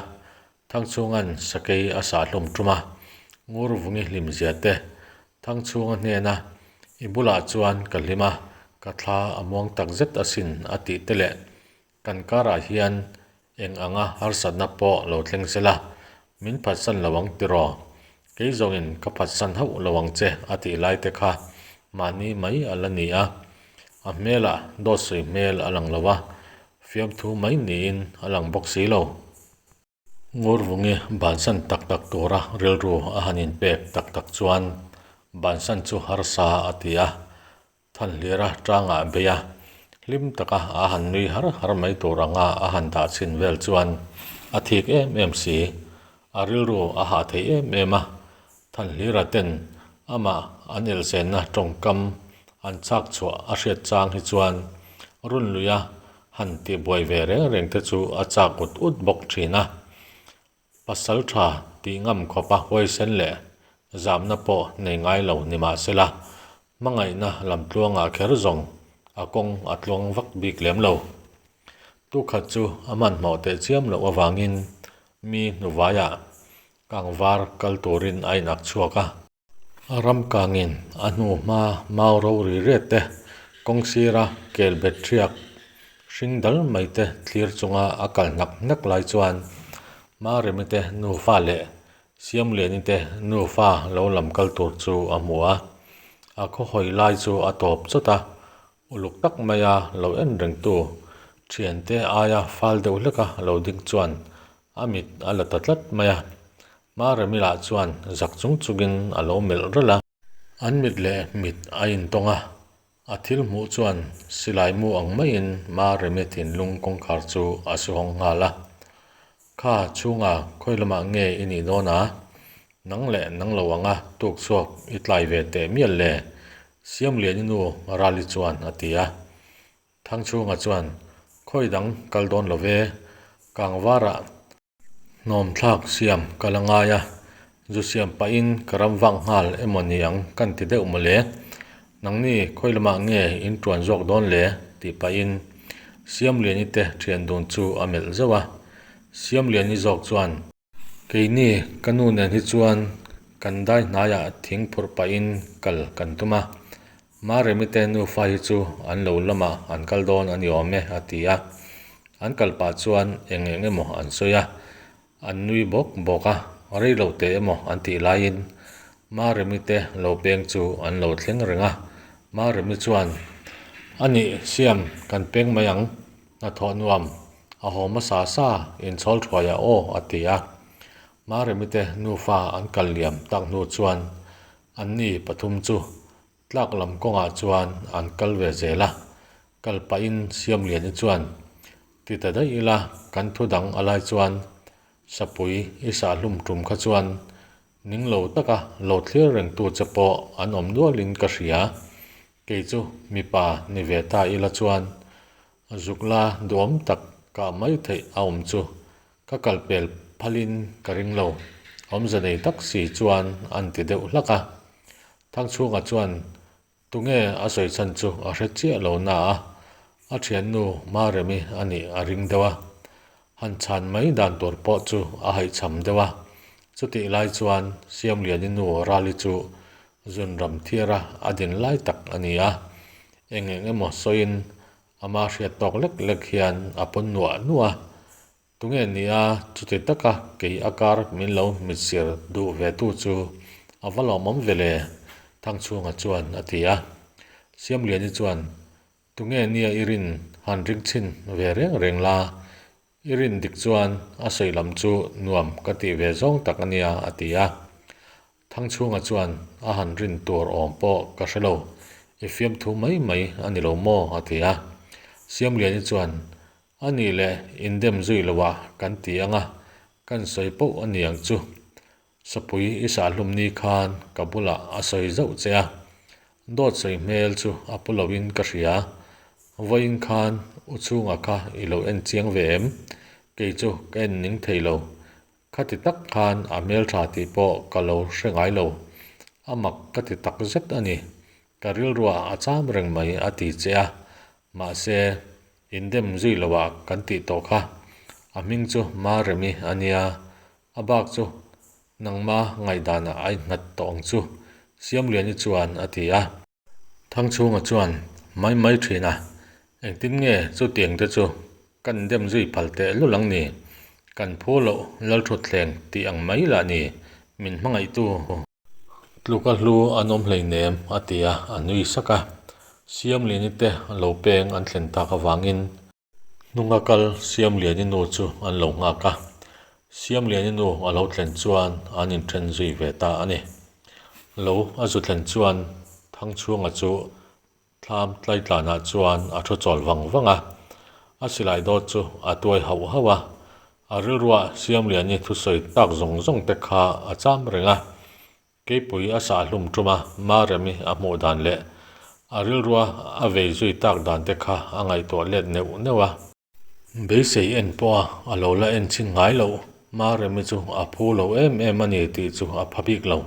Thangchhunga'n sakei a sah hlawm tum a, Ngurvungi hlimzia te Thangchhunga hnena i bulah chuan ka hlim a, ka thla a muang tak zet asin a tih te leh kan karah hian eng anga harsatna pawh lo thleng se la, min phatsan lo ang tiraw? Kei zawngin ka phatsan hauh lo ang che a tih lai te kha mahni mai a la ni a. A hmelah dawt sawi hmel a lang lo a, fiamthu mai niin a lang bawk si lo. Ngurvungi bansan tak tak tura rilru a han inpek tak tak chuan bansan chu harsa a ti a, Thanhlira tangah bei a, hlim taka a han nui har har mai tur anga a han dah chhin vel chuan a thik em em si. A rilru a hah thei em em a, Thanhlira ten amah an elhsenna tawngkam an chak chhuah a hriat chang hi chuan runluia han tihbuai ve reng reng te chu a chak ut ut bawk thin a. Pasal tha tih ngam khawpa huaisen leh zamna pawh nei ngai lo ni mah sela, hmangaihna lamtluangah kher zawng a kawng a tluang vak bik lem lo. Tukhat chu a hmanhmawh teh chiam loh avangin mi hnuvaiah kangvar kal turin a inak chhuak a. Ram kangin a hnu hma mau rori riat te, kawng sira kel bet thiak hring dal mai te thlir chunga a kal hnak hnak lai chuan Maremi te nufa leh Siamliani te nufa lo lam kal tur chu a hmu a. A khawhawi lai chu a tawp chawt a, uluk tak maia lo en rengtu thiante aia fal deuh hleka lo ding chuan a mit a la ta tlat mai a. Maremi lah chuan zak chung chungin a lo melh ralh a. An mit leh mit a intawng a, a thil hmuh chuan silai mu ang maiin Maremi thinlung kawngkhar chu a su hawng nghal a. Kha chhunga khawi lamah nge i nih dawn a? Nang leh nang lo anga tuk chhuak i tlai ve teh mial le? Siamliani nu Rali chuan a ti a. Thangchhunga chuan, Khawi dang kal dawn lo ve, Kangvarah Hnawm thlak siam ka la ngai a, zu siam pahin ka ram vak nghal emaw ni ang kan ti deuh mawle. Nangni khawi lamah nge in tuan zawk dawn le? tih pahin Siamliani te thian dun chu a melh zauh a. Siamliani zawk chuan. Keini ka nu nen hi chuan kan dai hnaiah thing phurh pahin kal kan tum a, Maremi te nufa hi chu an lo lamah an kal dawn a ni awm e a ti a. An kal pah chuan eng eng emaw an sawi a, an nui bawk bawk a, rei lo teh emaw an tih laiin Maremi te lo peng chu an lo thleng reng a. Maremi chuan, A nih siam kan peng mai ang, hnathawh nuam a haw hmasa sa inchhawl thuaiah aw a ti a. Maremi te nufa an kal liam tak hnu chuan Anni pathum chu tlak lam kawngah chuan an kal ve zel a, kal pahin Siamliani chuan, Ti ta daih ila, kan thu dang a lai chuan Sapui i sahhlum tum kha chuan ning lo taka lo thlir rengtu che pawh an awm nualin ka hria, kei chu mipa ni ve ta ila chuan Zukla duhawm tak kah mai theih a awm chu ka kal pel phalin ka ring lo, awmze nei tak si chuan an ti deuh hlak a. Thangchhunga chuan tunge a sawi chhan chu a hre chiah lo na a, a thiannu Maremi a nih a ring deuh a. Han chhan mai dan tur pawh chu a haihchham deuh a. Chutih lai chuan Siamliani nu Rali chu Zunram thiara a din lai tak a ni a, eng eng emaw sawiin ama hriat tawk lek lek hian a pawn nuah nuah a. Tunge nia chuti taka kei a kar min lo mitsir duh ve tu chu a va lawmawm ve le? Thangchhunga chuan a ti a. Siamliani chuan, Tunge nia i rin han ring chhin ve reng reng la, I rin dik chuan a sawi lam chu nuam ka tih ve zawng tak a nia, a ti a. Thangchhunga chuan a han rin tur awm pawh ka hre lo, i fiamthu mai mai a ni lo maw? a ti a. Siamliani chuan, A nih leh indem zui loah kan ti ang a, kan sawi poh a ni ang chu. Sapui i sahhlum ni khan ka bulah a sawi zauh che a, dawt sawi hmel chu a pu loin ka hria. Vawiin khan u chhunga kha i lo en chiang ve em? Kei chu ka en ning thei lo. Khati tak khan a hmeltha tih pawh ka lo hre ngai lo. A mak ka ti tak zet a ni. Ka rilruah a cham reng mai a ti che a, mahse indem zui loah kan tih tawh kha. A hming chu Maremi a nia, A bak chu nangma ngaihdanah a innghat tawh ang chu, Siamliani chuan a ti a. Thangchhunga chuan, Mai mai thin a, engtin nge chutiang te chu kan dem zui phal teh lul ang ni? Kan phu loh Lalthutthleng tih ang mai lah ni? Min hmangaihtu. Tluka hlu an awm hleinem, a ti a, a nui sak a. Siamliani te lo peng an thlen tak avangin. Hnunga kal Siamliani nu chu an lo nghak a. Siamliani nu a lo thlen chuan an inthen zui ve ta a ni. Lo a zu thlen chuan Thangchhunga chu Thlam tlaitlanah chuan a thu chawl vang vang a, a silai dawt chu a tuai hauh hauh a, a rilruah Siamliani thusawi tak zawng zawng te kha a cham reng a, Keipui a sah hlum tum a, Maremi a hmuh dan leh a rilrua a vei zui tak dan te kha a ngaihtuah let neuh neuh a. Beisei en pawha a lo la en chhin ngai loh, Maremi chu a phu lo em em a ni tih chu a pha bik lo.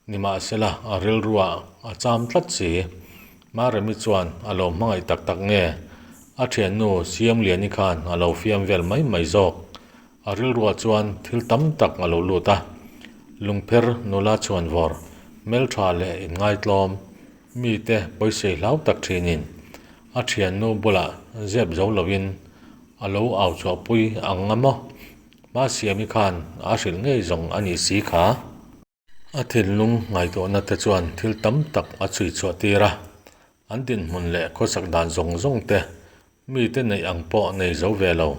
Nimahsela a rilruah a cham tlat si. Maremi chuan a lo hmangaih tak tak nge? A thiannu Siamliani khan a lo fiam vel mai mai zawk. A rilruah chuan thil tam tak a lo lut a. Lungpher nula chhuanvawr, hmeltha leh inngaitlawm, mite pawisei hlau tak thinin A thiannu bulah zep zo lovin a lo au chhuahpui ang a maw? Masiami khan a hrilh ngei zawng a nih si kha. A thinlung ngaihtuahna te chuan thil tam tak a chhui chhuah tir a, an dinhmun leh khawsak dan zawng zawng te, mite neih ang pawh nei zo ve lo,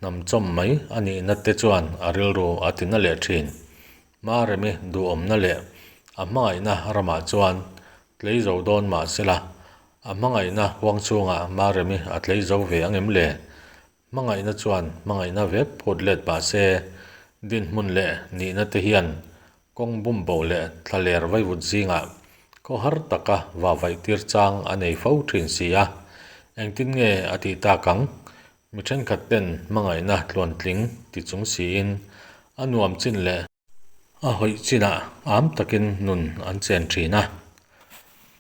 hnam chawm mai a nihna te chuan a rilru a tina leh thin. Maremi duhawmna leh a hmangaihna ramah chuan tlei zo dawn mah sela, a hmangaihna huang chhungah Maremi a tlei zo ve ang em le? Hmangaihna chuan hmangaihna vek phut let mah se, dinhmun leh nihna te hian kawng bumbo leh thlaler vaivut zingah khawhar taka vahvaih tir chang a nei fo thin si a, engtin nge a tih tak ang? Mi thenkhat ten hmangaihna tluantling ti chung siin a nuam chin leh a hawih chinah am takin nun an chen thin a.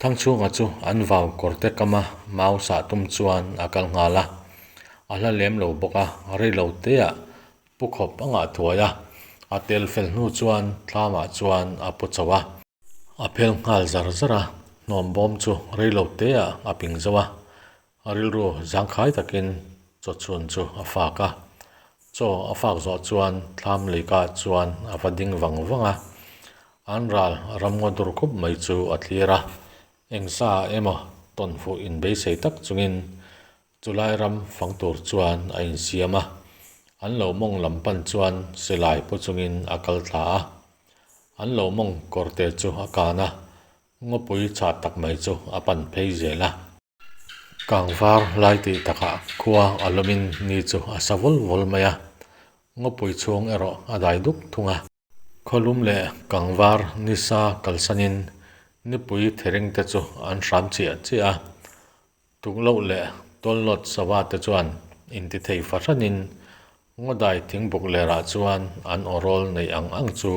Thangchhunga chu an vau kawrte kama mau sah tum chuan a kal nghal a, a hla lem lo bawk a, rei lo teah pu khawp a ngah thuai a, a tel fel hnu chuan thlamah chuan a pu chho a. A phel nghal zar zar a, hnawm bawm chu rei lo teah a ping zo a, A rilru zangkhai takin chaw chhun chu a fak a, chaw a fak zawh chuan thlam leikah chuan a va ding vang vang a, an ral ramngaw dur khup mai chu a thlir a, eng sa emaw tawn fuh inbeisei tak chungin chulai ram fang tur chuan a insiam a, an lo mawng lam pan chuan silai pu chungin a kal thla a, an lo mawng kawrte chu a kan a, ngawpui chhah tak mai chu a pan phei zel a. Kangvar lai tih takah khua a lawmin ni chu a sa vawl vawl mai a, ngawpui chhung erawh a dai duk thung a. Khawlum leh kangvar nisa kalsanin nipui thering te chu an hram chiah chiah a, tukloh leh tawlhnawt sava te chuan intithei fahranin Ngawdai thingbuk lerah chuan an awrawl neih ang ang chu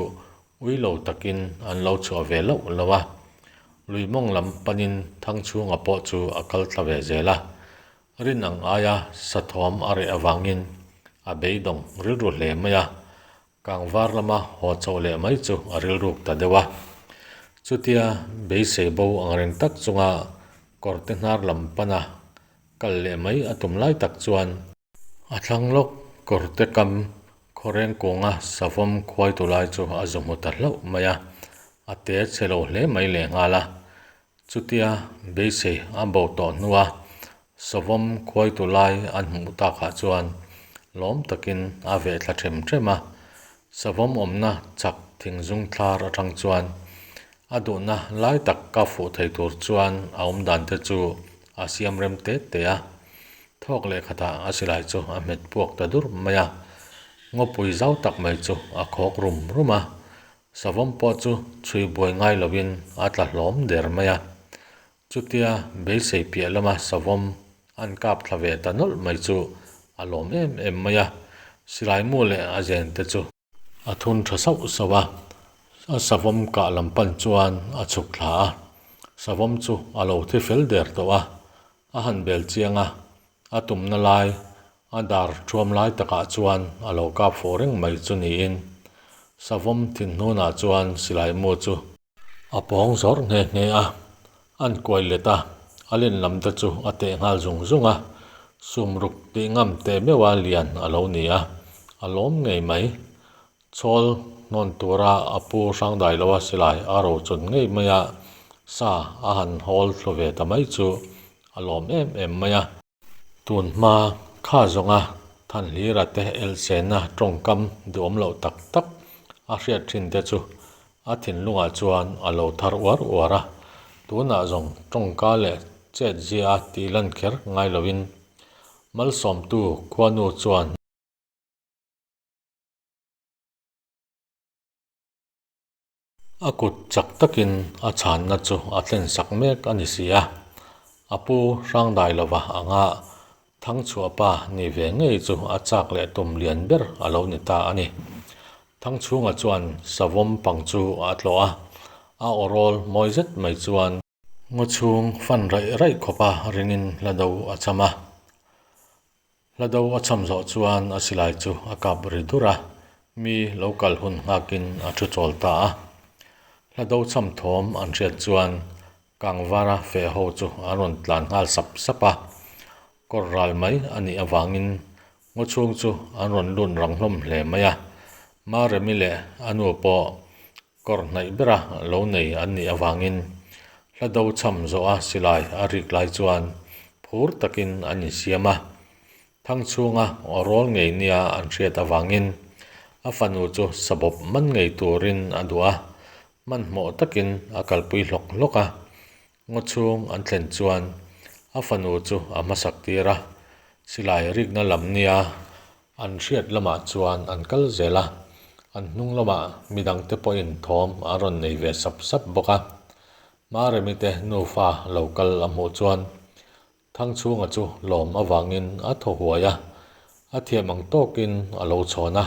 ui lo takin an lo chhuah ve loh lo a. Lui mawng lam panin Thangchhunga pawh chu a kal thla ve zel a. Rin ang aia sathawm a reh avangin a beidawng rilru hle mai a. Kangvar lama haw chhoh leh mai chu a rilruk ta deuh a. Chutia beisei bo angreng tak chunga kawrte hnar lam pana kal leh mai a tum lai tak chuan, A thlang lawk kawrte kam khawreng kawnga savawm khuaitu lai chu a zu hmu ta hlauh mai a, a te chhe lo hle mai lehnghal a. Chutia beisei a bo tawh hnua savawm khuaitu lai an hmuh takah chuan lawm takin a veh thla them them a. Savawm awmna chak thingzung thlar atang chuan a duhna lai tak ka fuh thei tur chuan a awmdan te chu a siam rem te te a. Thawk leh khatah a silai chu a hmet puak ta dur mai a, ngawpui zau tak mai chu a khawk rum rum a, savawm pawh chu chhui buai ngai lovin a tla hlawm der mai a. Chutia beisei piah lama savawm an kap thla ve ta nawlh mai chu a lawm em em mai a, silai mu leh a zen te chu A thun tha sauh sauh a, a savawm kah lam pan chuan a chhuk thla a, savawm chu a lo thi fel der tawh a, a han bel chiang a, a tumna lai, a dar thuam lai takah chuan a lo kap fawh reng mai chu niin savawm thinhnunah chuan silai mu chu A pawng zawrh nghe nghe a, an kuai let a, a len lam te chu a teh nghal zung zung a, sumruk tih ngam teh meuha lian a lo ni a, a lawm ngei mai. Chhawl hnawn tura a pu Hrangdailoa silai a rochun ngei mai a, sa a han hawl thlu ve ta mai chu a lawm em em mai a. Tun hma kha zawnga Thanhlira te elhsenna tawngkam duhawm loh tak tak a hriat thin te chu a thinlungah chuan a lo thar uar uar a, tunah zawng tawngka leh chet zia a tih lan kher ngai lovin Malsawmtu khuanu chuan A kut chak takin a chhanna chu a thlen sak mek a ni si a, a pu Hrangdailova anga Thangchhuahpa ni ve ngei chu a chak leh tum lian ber a lo ni ta a ni. Thangchhunga chuan savawm pang chu a tlawh a, a awrawl mawi zet mai chuan ngaw chhung fan raih raih khawpa ringin hla do a cham a. Hla do a cham zawh chuan a silai chu a kap ri dur a, mi lo kal hun nghakin a thu chawl ta a. Hla do cham thawm an hriat chuan Kangvara feh ho chu an rawn tlan nghal sap sap a, kawr ral mai a nih avangin ngaw chhung chu an rawn lut rang hlawm hle mai a. Maremi leh a nu pawh Kawr hnaih bera lo nei an nih avangin hla do cham zawha silai a rik lai chuan phur takin an insiam a. Thang chhunga aw rawl ngei nia an hriat avangin a fanu chu sabawp man ngei turin a duh a, hmanhmawh takin a kalpui hlawk hlawk a. Ngaw chhung an thlen chuan a fanu chu a hmasak tir a, silai rikna lam nia an hriat lamah chuan an kal zel a, an hnung lamah midangte pawhin thawm an rawn nei ve sap sap bawk a. Maremi te nufa lo kal a hmuh chuan Thangchhunga chu lawm avangin a thaw huai a, a thiam ang tawkin a lo chhawn a.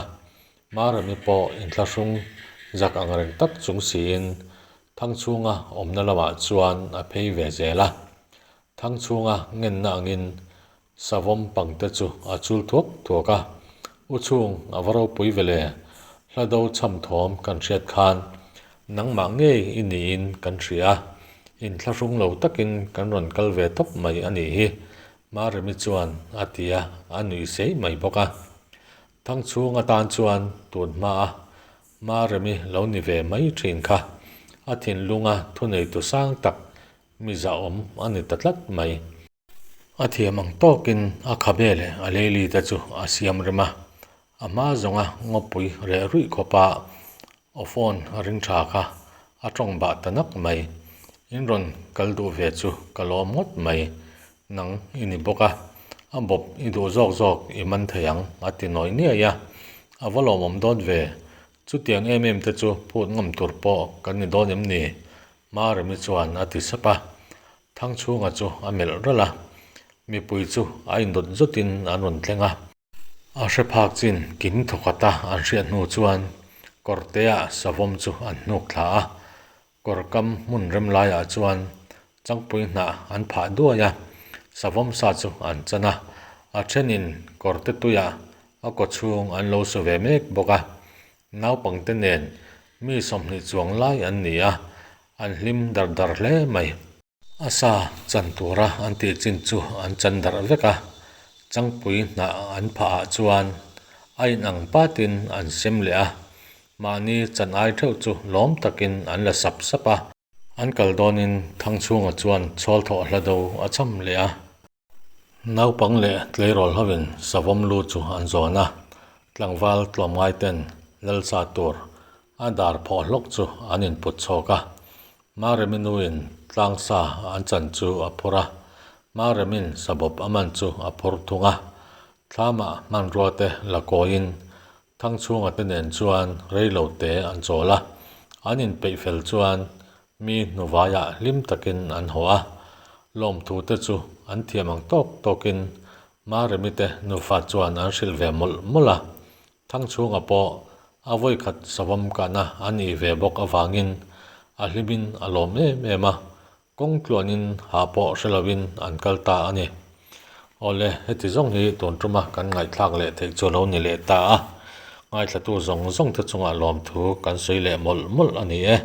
Marami pawh inthlahrung zak ang reng tak chung siin Thangchhunga awmna lamah chuan a phei ve zel a. Thangchhunga ngenna angin savawm pangte chu a chul thuak thuak a, U chhung a va ropui ve le, hla do cham thawm kan hriat khan Nangmah ngei i niin kan hria a, inthlahrung lo takin kan rawn kal ve tawp mai a nih hi, Maremi chuan a ti a, a nuih sei mai bawk a. Thangchhung atan chuan tun hmaa Maremi lo ni ve mai thin kha a thinlunga thuneitu sang tak mi zahawm a ni ta tlat mai. A thiam ang tawkin a khabe leh a leili te chu a siam rem a, a hma zawnga ngawpui reh ruih khawpa aw phone ring tha kha a tawng bah ta nak mai. In rawn kal duh ve chu ka lawm ngawt mai, nang i ni bawk a, a bawp i duh zawk zawk i man thei ang a ti nawi niai a, a va lawmawm dawn ve, chutiang em em te chu phut ngam tur pawh kan ni dawn em ni? Maremi chuan a ti sap a. Thangchhunga chu a melh ralh a, mipui chu a indawt zawtin an rawn thleng a. A hre phak chin kim thawkhat a an hriat hnu chuan kawrtea savawm chu an hnuk thla a, kawr kam hmun rem laiah chuan changpui hnah an phah duai a, savawm sa chu an chan a, a thenin kawrte tuiah a kawchhung an lo su ve mek bawk a, naupangte nen mi 20 chuang lai an ni a, An hlim dar dar hle mai. A sa chan tura an tih chin chu an chan darh vek a, changpui hnah an phah ah chuan a inang patin an sem leh a, mahni chan ai theuh chu lawm takin an la sap sap a. An kal dawnin Thangchhunga chuan chhawl thawh hla do a cham leh a. Naupang leh tleirawl hovin savawm lu chu an zawn a, tlangval tlawmngai ten lalsa tur a dar phawh hlawk chu an input chhawk a. Maremi nuin tlangsa an chan chu a phur a, Maremin sabawp a man chu a phur thung a. Thlamah hmanrua te la kawiin Thangchhunga te nen chuan reilo te an chawl a, an inpeih fel chuan Mi hnuvaiah hlim takin an haw a, lawmthu te chu an thiam ang tawk tawkin Maremi te nufa chuan an hrilh ve mawlh mawlh a. Thangchhunga pawh a vawikhat savawm kahna a nih ve bawk avangin a hlimin a lawm em em a, kawng tluanin hah pawh hre lovin an kal ta a ni. Awle, heti zawng hi tun tuma kan ngaihthlak leh theih chu a lo ni leh ta a, ngaithlatu zawng zawng te chungah lawmthu kan sawi leh mawlh mawlh a ni e.